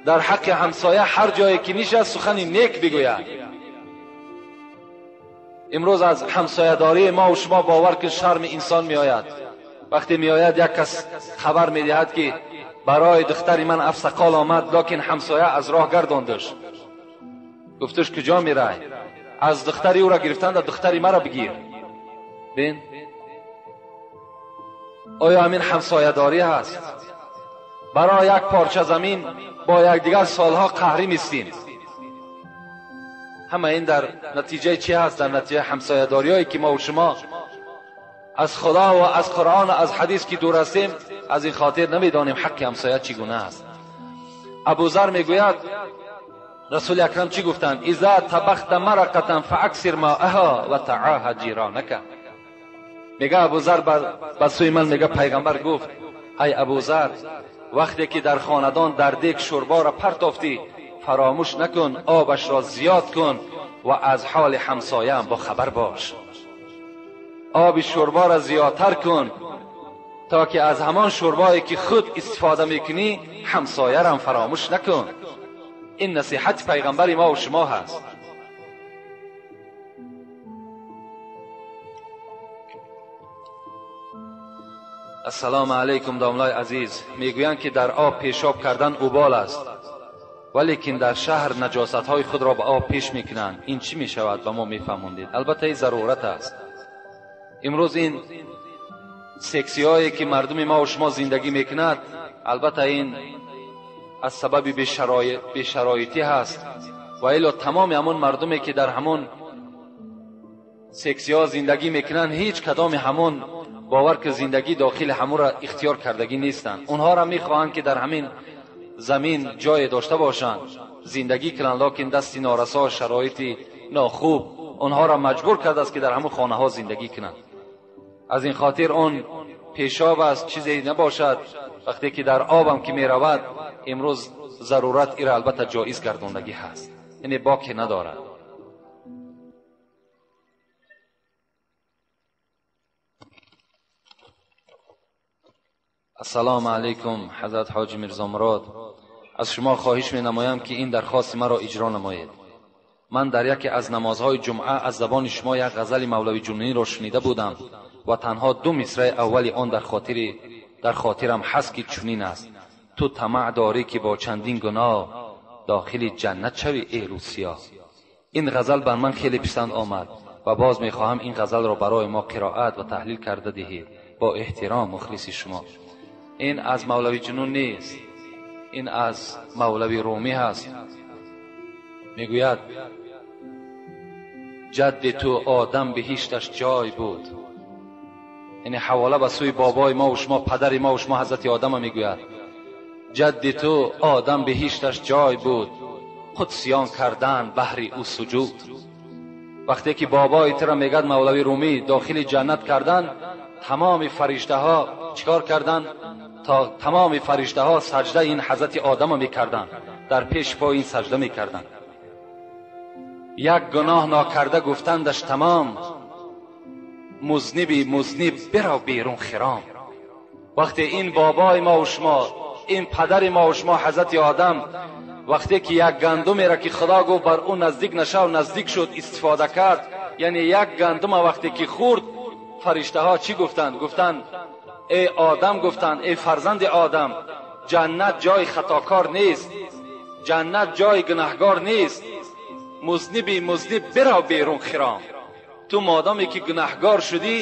در حق همسایه هر جایی که نشست سخن نیک بگوید. امروز از همسایه داری ما و شما باور که شرم انسان می آید. وقتی می آید یک کس خبر می دهد که برای دختر من افسقال آمد، لکن همسایه از راه گرداندش، گفتش کجا می رای؟ از دختری او را گرفتند، دختری مرا بگیر. بین آیا همین همسایه داری هست؟ برای یک پارچه زمین با یکدیگر سالها قهری میستیم. همه این در نتیجه چی هست؟ در نتیجه همسایه داری که ما و شما از خدا و از قرآن و از حدیث که دور هستیم، از این خاطر نمیدانیم حق همسایه چگونه است. ابوذر میگوید رسول اکرم چی گفتند؟ اذا طبخت مرقة فاکثر ماءها و تعاهد جیرانک. میگه ابوذر به سوی من میگه پیغمبر گفت ای ابوذر، وقتی که در خاندان در دیگ شوربا را پرتافتی فراموش نکن آبش را زیاد کن و از حال همسایه هم با خبر باش. آب شوربا را زیادتر کن تا که از همان شوربایی که خود استفاده میکنی همسایه را هم فراموش نکن. این نصیحت پیغمبر ما و شما هست. السلام علیکم داملای عزیز. میگویند که در آب پیشاب کردن اوبال است، ولیکن در شهر نجاست های خود را به آب پیش میکنند. این چی میشود؟ به ما میفهموندید. البته این ضرورت است. امروز این سکسی هایی که مردم ما و شما زندگی میکند، البته این از سبب بی‌شرایطی هست و الا تمام همون مردمی که در همون سکسی ها زندگی میکنند هیچ کدام همون باور که زندگی داخل همون را اختیار کردگی نیستند. اونها را میخواهند که در همین زمین جای داشته باشند، زندگی کنند، لکن دستی نارسا، شرایط ناخوب اونها را مجبور کرده است که در همون خانه ها زندگی کنند. از این خاطر اون پیشاب است چیزی نباشد. وقتی که در آبم که میرود، امروز ضرورت ایره البته جایز گرداندگی هست، یعنی باکی ندارد. السلام علیکم حضرت حاجی میرزا مراد. از شما خواهش می نمایم که این درخواست مرا اجرا نمایید. من در یکی از نمازهای جمعه از زبان شما یک غزل مولوی جنونی را شنیده بودم و تنها 2 مصرع اول آن در خاطرم هست که چنین است: تو طمع داری که با چندین گناه داخل جنت شوی ای روسیا. این غزل بر من خیلی پسند آمد و باز می خواهم این غزل را برای ما قرائت و تحلیل کرده دهید. با احترام مخلص شما. این از مولوی جنون نیست، این از مولوی رومی هست. میگوید جد تو آدم بهشتش جای بود. یعنی حواله به سوی بابای ما و شما، پدر ما و شما حضرت آدم میگوید جد تو آدم بهشتش جای بود، قدسیان کردن بهر او سجود. وقتی که بابای تو را میگد مولوی رومی داخل جنت کردن، تمام فرشته ها چیکار کردن؟ تا تمام فرشته ها سجده این حضرت آدم میکردن، در پیش پای این سجده میکردن. یک گناه ناکرده گفتندش تمام، مذنبی مذنب برو بیرون خرام. وقتی این بابای ما و شما، این پدر ما و شما حضرت آدم، وقتی که یک گندمی را که خدا گفت بر او نزدیک نشو، نزدیک شد، استفاده کرد، یعنی یک گندم وقتی که خورد، فرشته ها چی گفتند؟ گفتند ای آدم، گفتند ای فرزند آدم، جنت جای خطاکار نیست، جنت جای گناهگار نیست. музниби музниб бирав берун хиром. Ту модоме ки гунаҳгор шудӣ,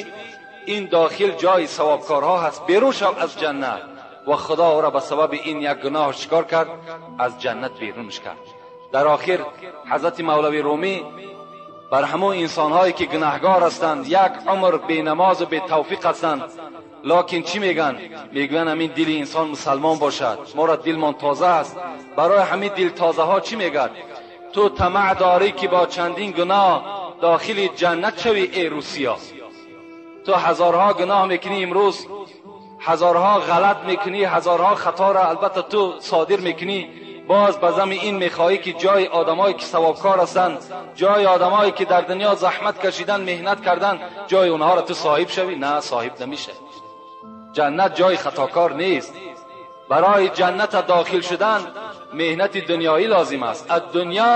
ин дохил ҷои савобкорҳо ҳаст, берун шав аз ҷаннат. Ва худо ӯро ба сабаби ин як гуноҳ чикор кард? Аз ҷаннат берунш кард. Дар охир ҳазрати Мавлави Румӣ бар ҳамон инсонҳое ки гунаҳгор ҳастанд, як умр бенамозу бетавфиқ ҳастанд, локин чӣ мегӯянд? Мегӯянд ҳамин дили инсон мусалмон бошад, моро дилмон тоза аст. Барои ҳамин дилтозаҳо чӣ мегӯяд? Ту тамаъ дорӣ ки бо чандин гуноҳ дохили ҷаннат шавӣ, эй Русия. Ту ҳазорҳо гуноҳ мекунӣ имрӯз, ҳазорҳо ғалат мекунӣ, ҳазорҳо хаторо албатта ту содир мекунӣ, боз ба зами ин мехоҳӣ ки ҷои одамое ки савобкор ҳастанд, ҷои одамое ки дар дунё заҳмат кашидан, меҳнат кардан, ҷои онҳоро ту соҳиб шавӣ? На, соҳиб намешавӣ. Ҷаннат ҷои хатокор нест. Барои ҷанната дохил шудан меҳнати дунёӣ лозим аст. Ад-дунё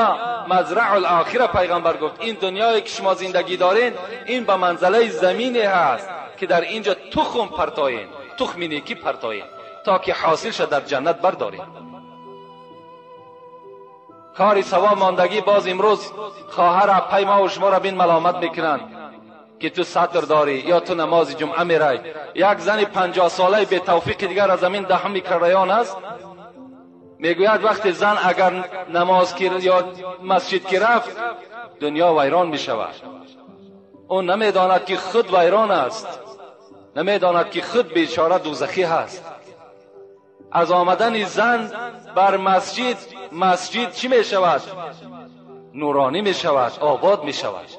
мазраъу л-охира, пайғамбар гуфт ин дунёе ки шумо зиндагӣ доред, ин ба манзалаи замине ҳаст ки дар инҷо тухм партоед, тухми некӣ партоед, то ки ҳосил шад дар ҷаннат бардоред. Кори савоб мондагӣ боз имрӯз хоҳар апай мо шуморо бин маломат мекунанд ки ту сатр дорӣ ё ту намози ҷумъа мерай. Як зани 50 солаи бетавфиқи дигар аз ҳамин 10 микрорайон аст, мегӯяд вақте зан агар намоз ё масҷид ки рафт, дунё вайрон мешавад. Ӯ намедонад ки худ вайрон аст, намедонад ки худ бечора дӯзахӣ ҳаст. Аз омадани зан бар масҷид, масҷид чӣ мешавад? Нуронӣ мешавад, обод мешавад.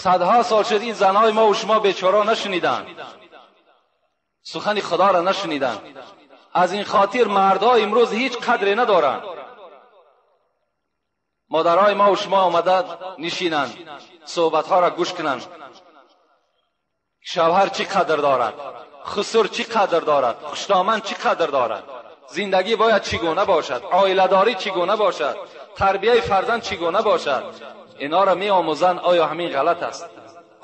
Садҳо сол шуд ин занҳои мо ва шумо бечора нашуниданд, сухани худоро нашуниданд. Аз ин хотир мардҳо имрӯз ҳеҷ қадре надоранд. Модарҳои мо ва шумо омада нишинанд, суҳбатҳоро гӯш кунанд. Шавҳар чӣ қадр дорад, хусур чӣ қадр дорад, хуштоман чӣ қадр дорад, зиндагӣ бояд чӣ гуна бошад, оиладорӣ чӣ гуна бошад, тарбияи фарзанд чӣ гуна бошад, инҳоро меомӯзанд. Оё ҳамин ғалат аст?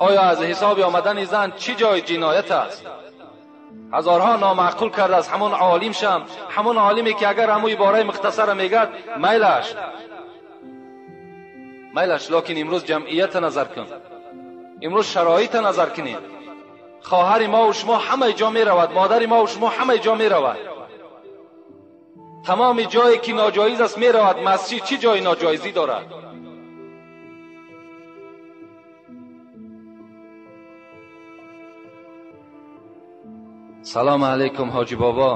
Оё аз ҳисоби омадани зан чӣ ҷои ҷиноят аст? Ҳазорҳо номаъқул кардааст ҳамон олим шам, ҳамон олиме ки агар ҳамун ибораи мухтасара мегӯяд, майлаш, майлаш. Локин имрӯз ҷамъията назар кун, имрӯз шароита назар кунед. Хоҳари мо ва шумо ҳамаи ҷо меравад, модари мо ва шумо ҳамаи ҷо меравад, тамоми ҷое ки ноҷоиз аст меравад. Масҷид чӣ ҷои ноҷоизӣ дорад? Салому алайкум, ҳоҷӣ бобо.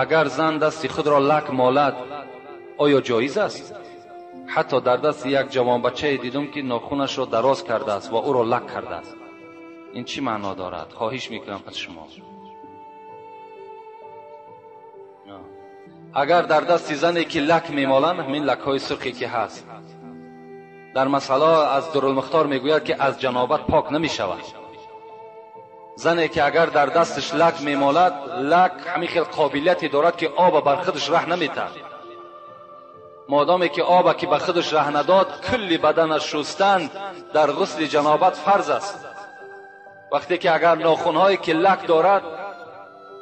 Агар зан дасти худро лак молад, оё ҷоиз аст? Ҳатто дар дасти як ҷавонбачае дидум ки нохунашро дароз кардааст ва ӯро лак кардааст. Ин чӣ маъно дорад? Хоҳиш мекунам аз шумо. Агар дар дасти зане ки лак мемоланд, ҳамин лакҳои сурхе ки ҳаст, дар масъала аз Дурулмухтор мегӯяд ки аз ҷанобат пок намешавад. Зане ки агар дар дасташ лак мемолад, лак ҳамин хел қобилияте дорад ки оба бар худаш раҳ наметаҳад. Модоме ки оба ки ба худаш раҳ надод, кулли баданаш шустан дар ғусли ҷанобат фарз аст. Вақте ки агар нохунҳое ки лак дорад,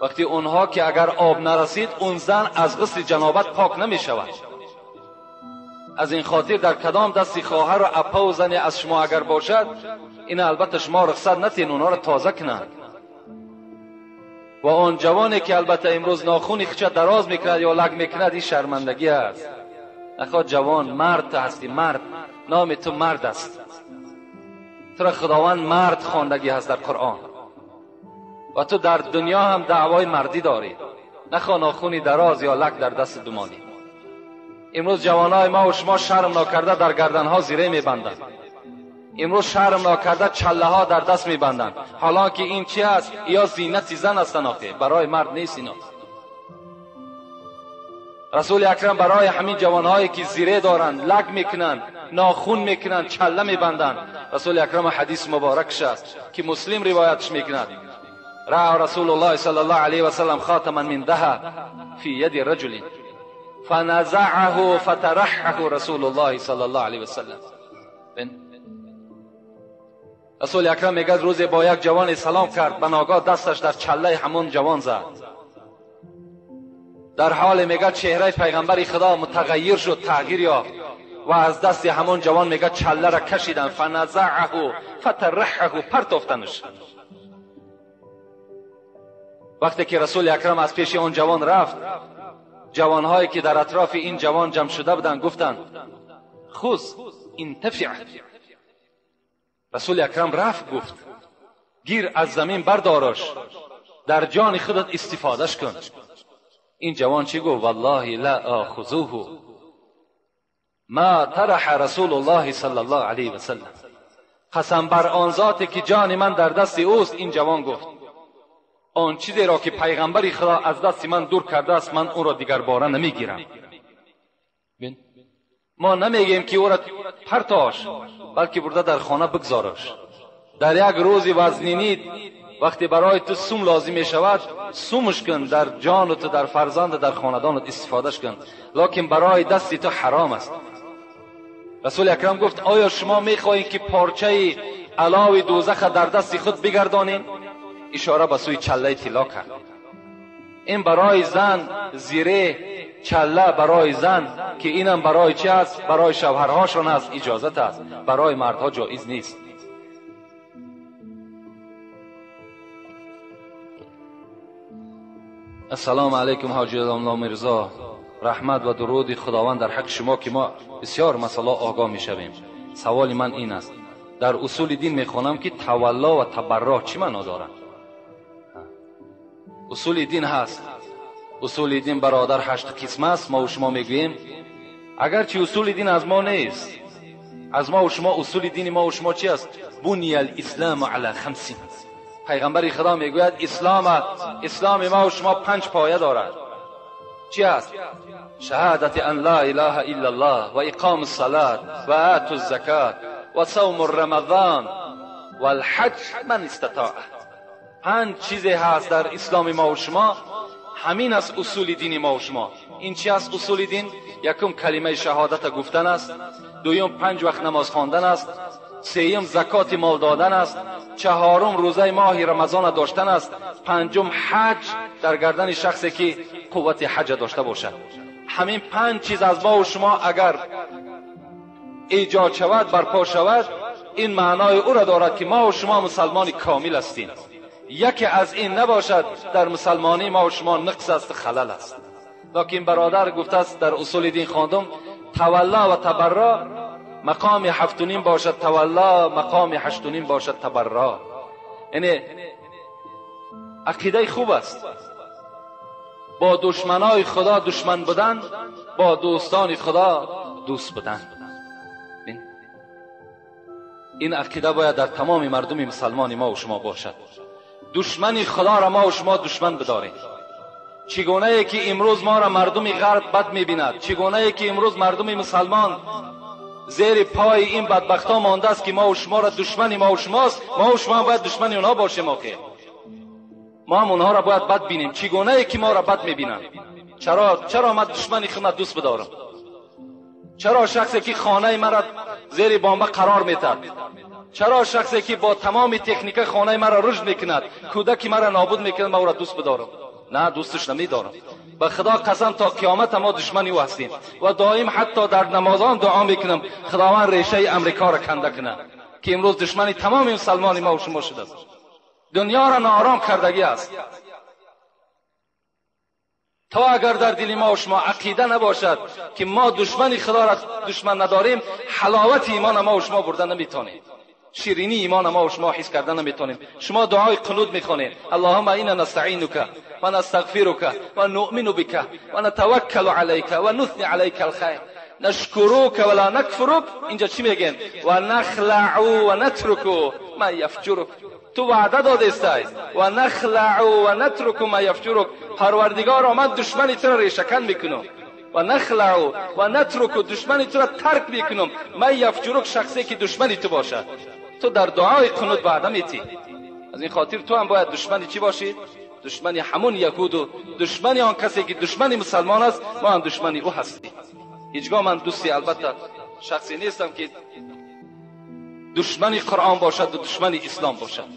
вақте онҳо ки агар об нарасид, он зан аз ғусли ҷанобат пок намешавад. Аз ин хотир дар кадом дасти хоҳару апаву зане аз шумо агар бошад, ин албатта шумо рухсат натиҳед онҳоро тоза кунанд. Ва он ҷавоне ки албатта имрӯз нохуни худша дароз мекунад ё лак мекунад, ин шармандагӣ аст. Нахоҳ ҷавон, мард ту ҳастӣ, мард, номи ту мард аст, туро худованд мард хондагӣ ҳаст дар Қуръон ва ту дар дунё ҳам даъвои мардӣ дорӣ. Нахоҳ нохуни дароз ё лак дар даст бимонӣ. Имрӯз ҷавонои мо ва шумо шарм нокарда дар гарданҳо зире мебанданд. Имрӯз шарм нокарда чаллаҳо дар даст мебанданд. Ҳолон ки ин чи аст? Ё зинати зан ҳастанд, охе барои мард нест ино. Расули акрам барои ҳамин ҷавонҳое ки зире доранд, лак мекунанд, нохун мекунанд, чалла мебанданд, расули акрам ҳадис муборакш аст ки Муслим ривоятш мекунад: раъа Расулуллоҳи саллаллоҳу алайҳи васаллам хатаман мин даҳаб фи яди раҷулин фаназаъаҳу фатарахҳаҳу Расулуллоҳи саллаллоҳу алайҳи васаллам. Расули акрам мегӯяд, рӯзе бо як ҷавоне салом кард, ба ногоҳ дасташ дар чаллаи ҳамон ҷавон зад. дар ҳоле мегӯяд чеҳраи пайғамбари Худо мутағайир шуд, тағйир ёфт ва аз дасти ҳамон ҷавон мегӯяд чалларо кашиданд, фаназаъаҳу фатарраҳаҳу, партофтанаш. Вақте ки Расули Акрам аз пеши он ҷавон рафт, ҷавонҳое ки дар атрофи ин ҷавон ҷамъ шуда буданд гуфтанд хуз интафиъ. Расули Акрам рафт, гуфт гир аз замин бардораш, дар ҷони худат истифодаш кун. Ин ҷавон чӣ гуфт? Валлоҳи ла охузуҳу ма тараҳа расулуллоҳи саллаллоҳу алайҳи васаллам. Қасам бар он зоте ки ҷони ман дар дасти ӯст, ин ҷавон гуфт он чизеро ки пайғамбари Худо аз дасти ман дур кардааст, ман ӯро дигарбора намегирам. Мо намегӯем ки ӯро партош, балки бурда дар хона бигзораш. Дар як рӯзи вазнинӣ вақте барои ту сум лозим мешавад, сумш кун, дар ҷону ту, дар фарзанду, дар хонадонат истифодаш кун, лекин барои дасти ту ҳаром аст. Расули Акрам гуфт оё шумо мехоҳед ки порчаи алови дӯзаха дар дасти худ бигардонед? Ишора ба сӯи чаллаи тилло кард. Ин барои зан зире чалла барои зан ки инам барои чи аст? Барои шавҳарҳошон аст, иҷозат аст, барои мардҳо ҷоиз нест. Ассалому алайкум ҳоҷи Домла Мирзо, раҳмат ва дуруди Худованд дар ҳаққи шумо ки мо бисёр масъала огоҳ мешавем. Саволи ман ин аст, дар усули дин мехонам ки тавалло ва табарро чӣ маъно дорад? Усули дин ҳаст. Усули дин бародар 8 қисм аст. Мо ва шумо мегӯем агарчи усули дин аз мо нест, аз мо ва шумо усули дини мо ва шумо чи аст? Буния алислому ала хамсин. Пайғамбари Худо мегӯяд исломи мо ва шумо 5 поя дорад. Чи аст? Шаҳадати ан ла илаҳа иллаллоҳ ва иқому ссалат ва ату ззакат ва савму рамазон валҳаҷ ман истатоа. 5 чизе ҳаст дар исломи мо ва шумо, ҳамин аст усули дини мо ва шумо. Ин чи аст усули дин? Якум калимаи шаҳодата гуфтан аст, дуюм 5 вақт намоз хондан аст, сеюм закоти мол додан аст, чаҳорум рӯзаи моҳи рамазона доштан аст, панҷум ҳаҷ дар гардани шахсе ки қуввати ҳаҷа дошта бошад. Ҳамин 5 чиз аз мо ва шумо агар эҷод шавад, барпо шавад, ин маънои ӯро дорад ки мо ва шумо мусалмони комил ҳастем. Яке аз ин набошад, дар мусалмонии мо ва шумо нақс аст, халал аст. Лекин бародар гуфтааст дар усули дин хондум тавалло ва табарро мақоми 7.5 бошад тавалло, мақоми 8.5 бошад табарро. Яъне ақидаи хуб аст. Бо душманои Худо душман будан, бо дӯстони Худо дӯст будан. Ин ақида бояд дар тамоми мардуми мусалмони мо ва шумо бошад. Душмани Худоро мо ва шумо душман бидорем. Чӣ гунае ки имрӯз моро мардуми ғарб бад мебинад, чӣ гунае ки имрӯз мардуми мусалмон зери пои ин бадбахтҳо мондааст ки мо ва шуморо душмани мо ва шумост, мо ва шумо бояд душмани онҳо бошем. Охир мо ҳам онҳоро бояд бад бинем, чӣ гунае ки моро бад мебинанд. Чаро ман душмани худро дӯст бидорам? Чаро шахсе ки хонаи маро зери бомба қарор метад, чаро шахсе ки бо тамоми техника хонаи маро рушд мекунад, кӯдаки маро нобуд мекунад, ман ӯро дӯст бидорам? На, дӯсташ намедорам. Ба Худо қасам то қиёмат мо душмани ӯ ҳастем ва доим ҳатто дар намозон дуо мекунам Худованд решаи Амрикоро канда кунад ки имрӯз душмани тамоми мусалмони мо ва шумо шудааст. Дунёро ноором кардагӣ аст. То агар дар дили мо ва шумо ақида набошад ки мо душмани Худоро душман надорем, ҳаловати имона мо ва шумо бурда наметавонем, ширинии имона мо ва шумо ҳис карда наметавонем. Шумо дуои қунут мехонед: Аллоҳумма инна настаинука ва настағфирука ва нуъмину бика ва натаваккалу алайка ва нусни алайка алхайр нашкурука ва ла накфурук. Инҷа чӣ мегӯем? Ва нахлау ва натруку ма яфҷурук. Ту ваъда додестай ва нахлау ва натруку ма яфҷурук. Парвардигоро, ман душмани туро решакан мекунам. Ва нахлау ва натруку, душмани туро тарк мекунам. Ма яфҷурук, шахсе ки душмани ту бошад. Ту дар дуои қунут ваъда метӣ. Аз ин хотир ту ҳам бояд душмани чӣ бошӣ? Душмани ҳамон яҳуду, душмани он касе ки душмани мусалмон аст, мо ҳам душмани ӯ ҳастем. Ҳеҷгоҳ ман дӯсти албатта шахсе нестам ки душмани Қуръон бошад ва душмани ислом бошад.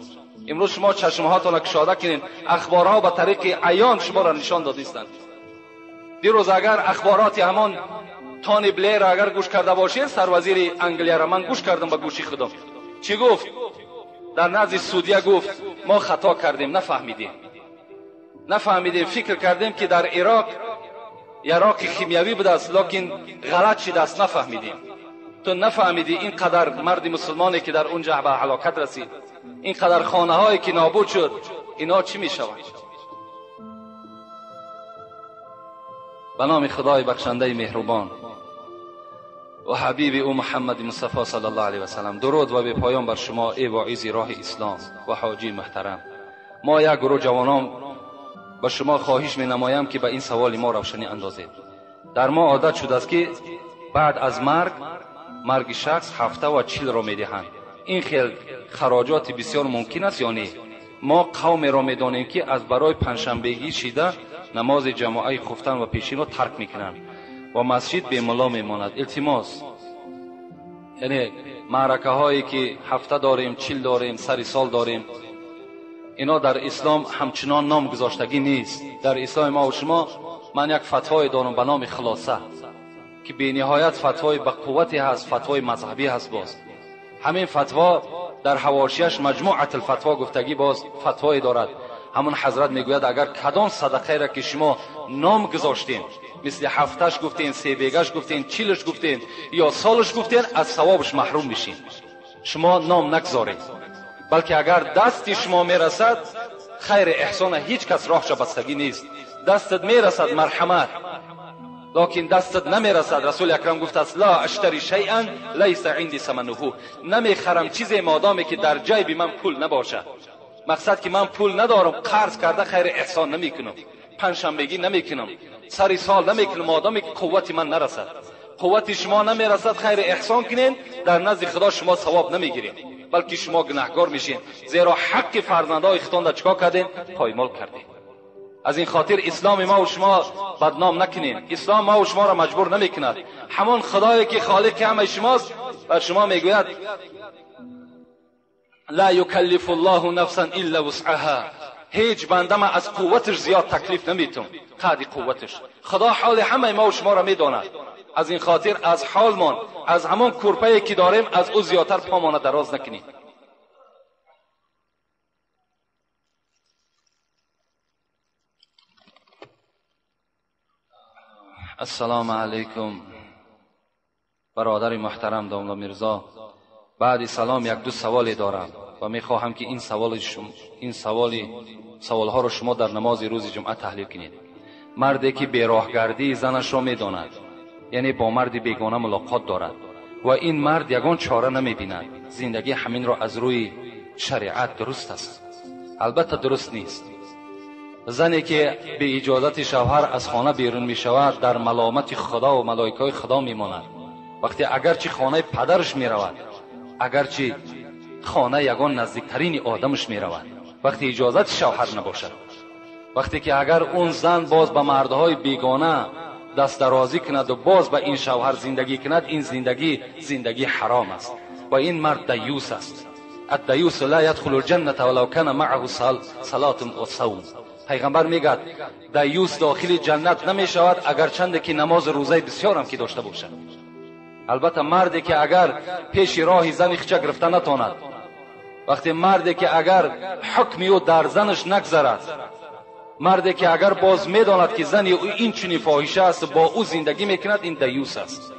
Имрӯз шумо чашмҳоятонро кушода кунед, ахборҳо ба тариқи аён шуморо нишон додистанд. دیروز اگر اخبارات همان تانی بلیر اگر گوش کرده باشید، سروزیر انگلیا را من گوش کردم به گوشی خودم، چی گفت؟ در نزد سعودیه گفت ما خطا کردیم، نفهمیدیم، فکر کردیم که در عراق یراق خیمیوی بوده است، لکن غلط شده است، نفهمیدیم. تو نفهمیدی اینقدر مرد مسلمانی که در اونجا به هلاکت رسید، اینقدر خانه هایی که نابود شد، اینا چی می شود؟ به نام خدای بخشنده مهربان و حبیب او محمد مصطفی صلی الله علیه و سلم، درود و به پایان بر شما ای واعظ راه اسلام و حاجی محترم. ما یک گروه جوانان به شما خواهش می نمایم که به این سوال ما روشنی اندازید. در ما عادت شده است که بعد از مرگ شخص 7 و 40 را می دهند. این خیل خراجات بسیار ممکن است یا نه؟ ما قوم را می دانیم که از برای پنجشنبگی شیده نماز جماعه خفتن و پیشین را ترک می کنند و مسجد به ملا می ماند. التماس، یعنی معرکه هایی که هفته داریم، 40 داریم، سر سال داریم، اینا در اسلام همچنان نام گذاشتگی نیست. در اسلام ما و شما من یک فتوای دارم به نام خلاصه که بی نهایت فتوای به قوتی هست، فتوای مذهبی هست. باز همین فتوا در حواشیش مجموعه الفتوا گفتگی باز فتوای دارد. همون حضرت میگوید اگر کدام صدقه را که شما نام گذاشتین، مثل هفتش گفتین، 3 بیگش گفتین، 40 گفتین یا سالش گفتین، از ثوابش محروم میشین. شما نام نگذارید، بلکه اگر دستی شما میرسد خیر احسان هیچ کس راهش بستگی نیست. دستت میرسد مرحمت، لکن دستت نمیرسد. رسول اکرم گفت است لا اشتری شیئا لیس عندی ثمنه، نمیخرم چیزی مادامی که در جیب من پول نباشد. مقصد که من پول ندارم، قرض کرده خیر احسان نمیکنم، پنجشنبگی نمیکنم، سری سال نمیکنم، مادامی که قوت من نرسد. قوت شما نمیرسد خیر احسان کنین، در نزد خدا شما ثواب نمیگیرین، بلکه شما گناهگار میشین، زیرا حق فرزندهای خودتان را چیکار کردین؟ پایمال کردین. از این خاطر اسلام ما و شما بدنام نکنین. اسلام ما و شما را مجبور نمیکند. همان خدایی که خالق همه شماست بر شما میگوید لا یکلف الله نفسا الا وسعها، هیچ بنده ما از قوتش زیاد تکلیف نمیتم، قدر قوتش. خدا حال همه ما و شما را میداند. از این خاطر از حالمان، از همان کرپه که داریم، از او زیادتر پامان دراز نکنیم. السلام علیکم برادر محترم داملا میرزا. بعد سلام یک دو سوالی دارم و میخواهم که این سوالها رو شما در نماز روز جمعه تحلیل کنید. مردی که بیراهگردی زنش را میداند، یعنی با مرد بیگانه ملاقات دارد و این مرد یگان چاره نمیبیند، زندگی همین را از روی شریعت درست است؟ البته درست نیست. زنی که به اجازت شوهر از خانه بیرون می شود در ملامت خدا و ملائکه خدا می ماند. وقتی اگرچه خانه پدرش می رود، اگرچه خانه یگان نزدیکترین آدمش می رود، وقتی اجازت شوهر نباشد، وقتی که اگر اون زن باز به مردهای بیگانه دست درازی کند و باز به این شوهر زندگی کند، این زندگی زندگی حرام است و این مرد دیوس است. الدیوس لا یدخل الجنة ولو کان معه صلاة و صوم. پیغمبر میگد دیوس داخل جنت نمی شود اگر چند که نماز روزه بسیار هم که داشته باشد. البته مردی که اگر پیش راه زن خچه گرفته نتواند، وقتی مردی که اگر حکمی او در زنش نگذرد، مردی که اگر باز میداند که زن او این چنین فاحشه است با او زندگی میکند، این دیوس است.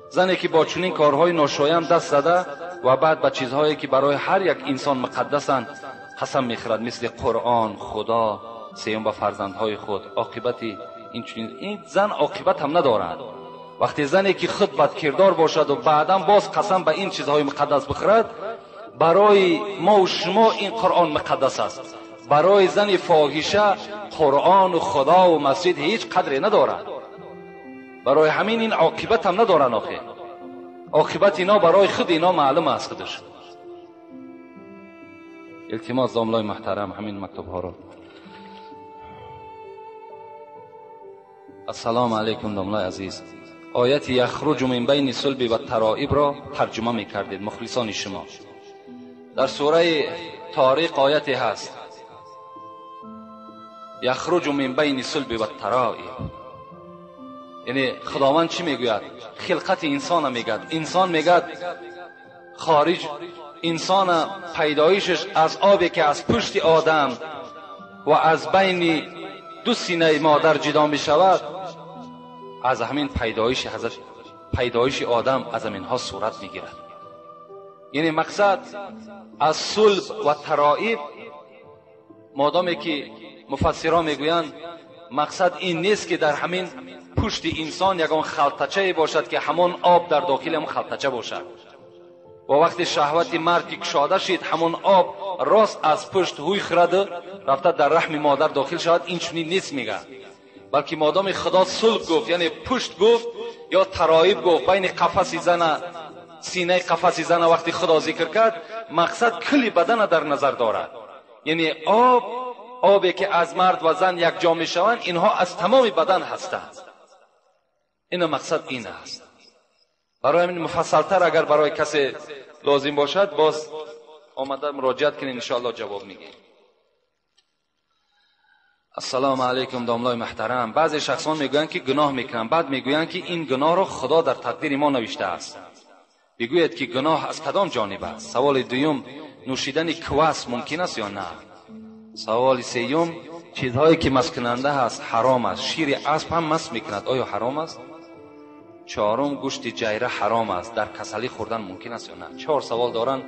زنی که با چنین کارهای ناشایم دست زده و بعد به چیزهایی که برای هر یک انسان مقدسند قسم میخورد، مثل قرآن، خدا، سیوم به فرزندهای خود، عاقبت این چنین این زن عاقبت هم ندارد. وقتی زنی که خود بدکردار باشد و بعدا باز قسم به این چیزهای مقدس بخورد، برای ما و شما این قرآن مقدس است، برای زن فاحشه قرآن و خدا و مسجد هیچ قدری ندارد. برای همین این عاقبت هم ندارن. آخه عاقبت اینا برای خود اینا معلوم است خودش. التماس داملای محترم همین مکتب ها رو. السلام علیکم داملای عزیز. آیت یخرج من بین صلب و ترائب را ترجمه میکردید مخلصان شما. در سوره طارق آیتی هست یخرج من بین صلب و الترائب. یعنی خداوند چی میگوید؟ خلقت انسان میگد. انسان میگد خارج انسان پیدایشش از آبی که از پشت آدم و از بین دو سینه مادر جدا می شود، از همین پیدایش حضرت پیدایش آدم از همینها صورت می گیرد. یعنی مقصد از صلب و ترائب، مادامی که مفسران میگویند مقصد این نیست که در همین پشت انسان یگان خلطچه باشد که همان آب در داخل هم خلطچه باشد و وقتی شهوت مرد که کشاده شد همان آب راست از پشت هوی خرد رفته در رحم مادر داخل شود، این چنین نیست میگه، بلکه مادام خدا صلب گفت یعنی پشت گفت یا ترائب گفت، بین قفس زن سینه قفس زن وقتی خدا ذکر کرد مقصد کلی بدن در نظر دارد. یعنی آب، آبی که از مرد و زن یک جا می شوند، اینها از تمام بدن هستند. این مقصد این است. برای همین مفصلتر اگر برای کسی لازم باشد باز آمده مراجعت کنین، انشاءالله جواب میگیم. السلام علیکم داملای محترم. بعضی شخصان میگویند که گناه میکنن، بعد میگویند که این گناه را خدا در تقدیر ما نوشته است. بگوید که گناه از کدام جانب است؟ سوال دوم، نوشیدن کواس ممکن است یا نه؟ سوال سیوم، چیزهایی که مسکننده است حرام است، شیر اسب هم مس میکند، آیا حرام است؟ چهارم، گوشت جیره حرام است، در کسلی خوردن ممکن است یا نه؟ چهار سوال دارن،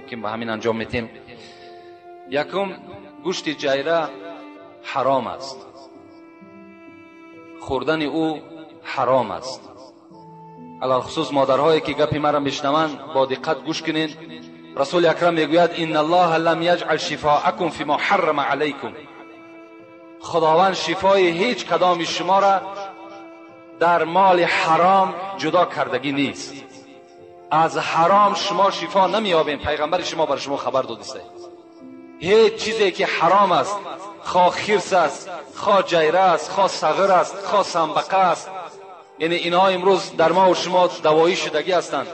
ممکن به همین انجام میتیم. یکم، گوشت جیره حرام است، خوردن او حرام است. علی‌الخصوص مادرهایی که گپی مرا میشنوند با دقت گوش کنین. رسول اکرم میگوید ان الله لم یجعل شفاءکم فیما حرم علیکم. خداوند شفای هیچ کدام شما را در مال حرام جدا کردگی نیست. از حرام شما شفا نمیابین. پیغمبر شما بر شما خبر داده است. هیچ چیزی که حرام است، خواه خرس است، خواه جیره است، خواه صغر است، خواه سنبقه است، یعنی اینها امروز در ما و شما دوایی شدگی هستند،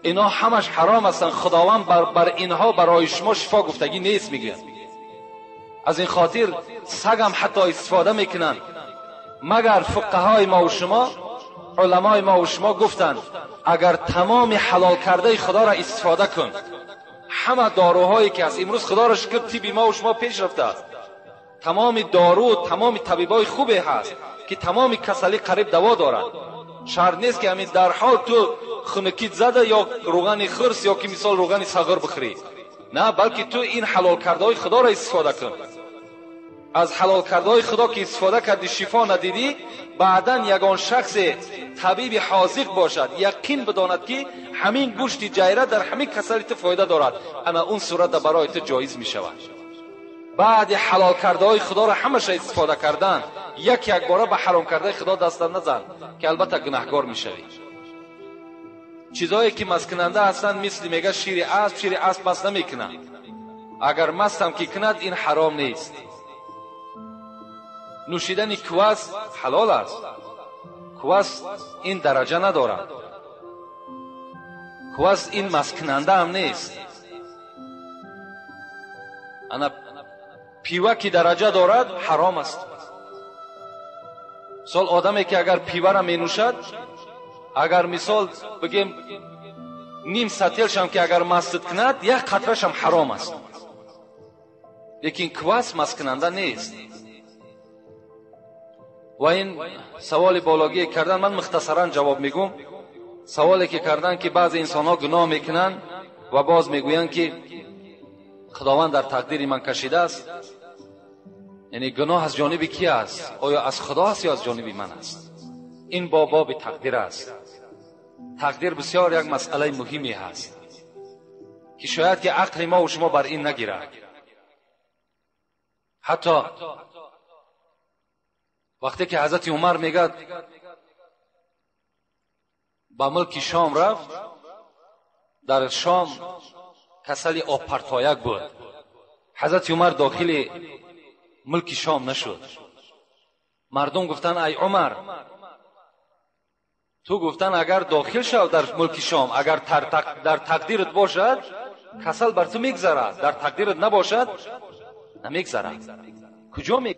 اینا همش حرام هستند. خداوند بر اینها برای شما شفا گفتگی نیست میگه. از این خاطر سگ هم حتی استفاده میکنن. مگر فقهای ما و شما، علمای ما و شما گفتند اگر تمام حلال کرده خدا را استفاده کن، همه داروهایی که از امروز خدا را شکر طب ما و شما پیش رفته است، تمام دارو، تمام طبیبای خوبی هست که تمام کسلی قریب دوا دارند. شرط نیست که همین در حال تو خنکیت زده یا روغن خرس یا که مثال روغن صغر بخری، نه، بلکه تو این حلال کرده های خدا را استفاده کن. از حلال کرده های خدا که استفاده کردی شفا ندیدی، بعدا یگان شخص طبیب حاذق باشد، یقین بداند که همین گوشت جیره در همین کسلی تو فایده دارد، اما اون صورت برای تو جایز می شود. بعد حلال کرده های خدا را همش استفاده کردن، یک یک باره به حرام کرده خدا دست نزن که البته گناهگار میشوی. چیزهایی که مسکننده هستند مثل میگه شیر اسب، شیر اسب مست نمیکنه، اگر مست هم که کند این حرام نیست. نوشیدن کواس حلال است، کواس این درجه ندارد، کواس این مسکننده هم نیست. انا پیوه که درجه دارد حرام است. مثال آدمی که اگر پیوه را می نوشد، اگر مثال بگیم نیم سطلش هم که اگر مست کند، یک قطرش هم حرام است. لیکن کواس مست کننده نیست. و این سوال بالاگی کردن من مختصرا جواب میگم. سوالی که کردن که بعض انسان ها گناه میکنن و باز میگویند که خداوند در تقدیر من کشیده است، یعنی گناه از جانب کی است؟ آیا از خدا است یا از جانب من است؟ این با باب تقدیر است. تقدیر بسیار یک مسئله مهمی هست که شاید که عقل ما و شما بر این نگیرد. حتی وقتی که حضرت عمر میگد با ملک شام رفت، در شام کسلی آب پرتایک بود، حضرت عمر داخل ملک شام نشد. مردم گفتن ای عمر، تو گفتن اگر داخل شو در ملک شام، اگر در تقدیرت باشد کسل بر تو میگذرد، در تقدیرت نباشد نمیگذرد. کجا می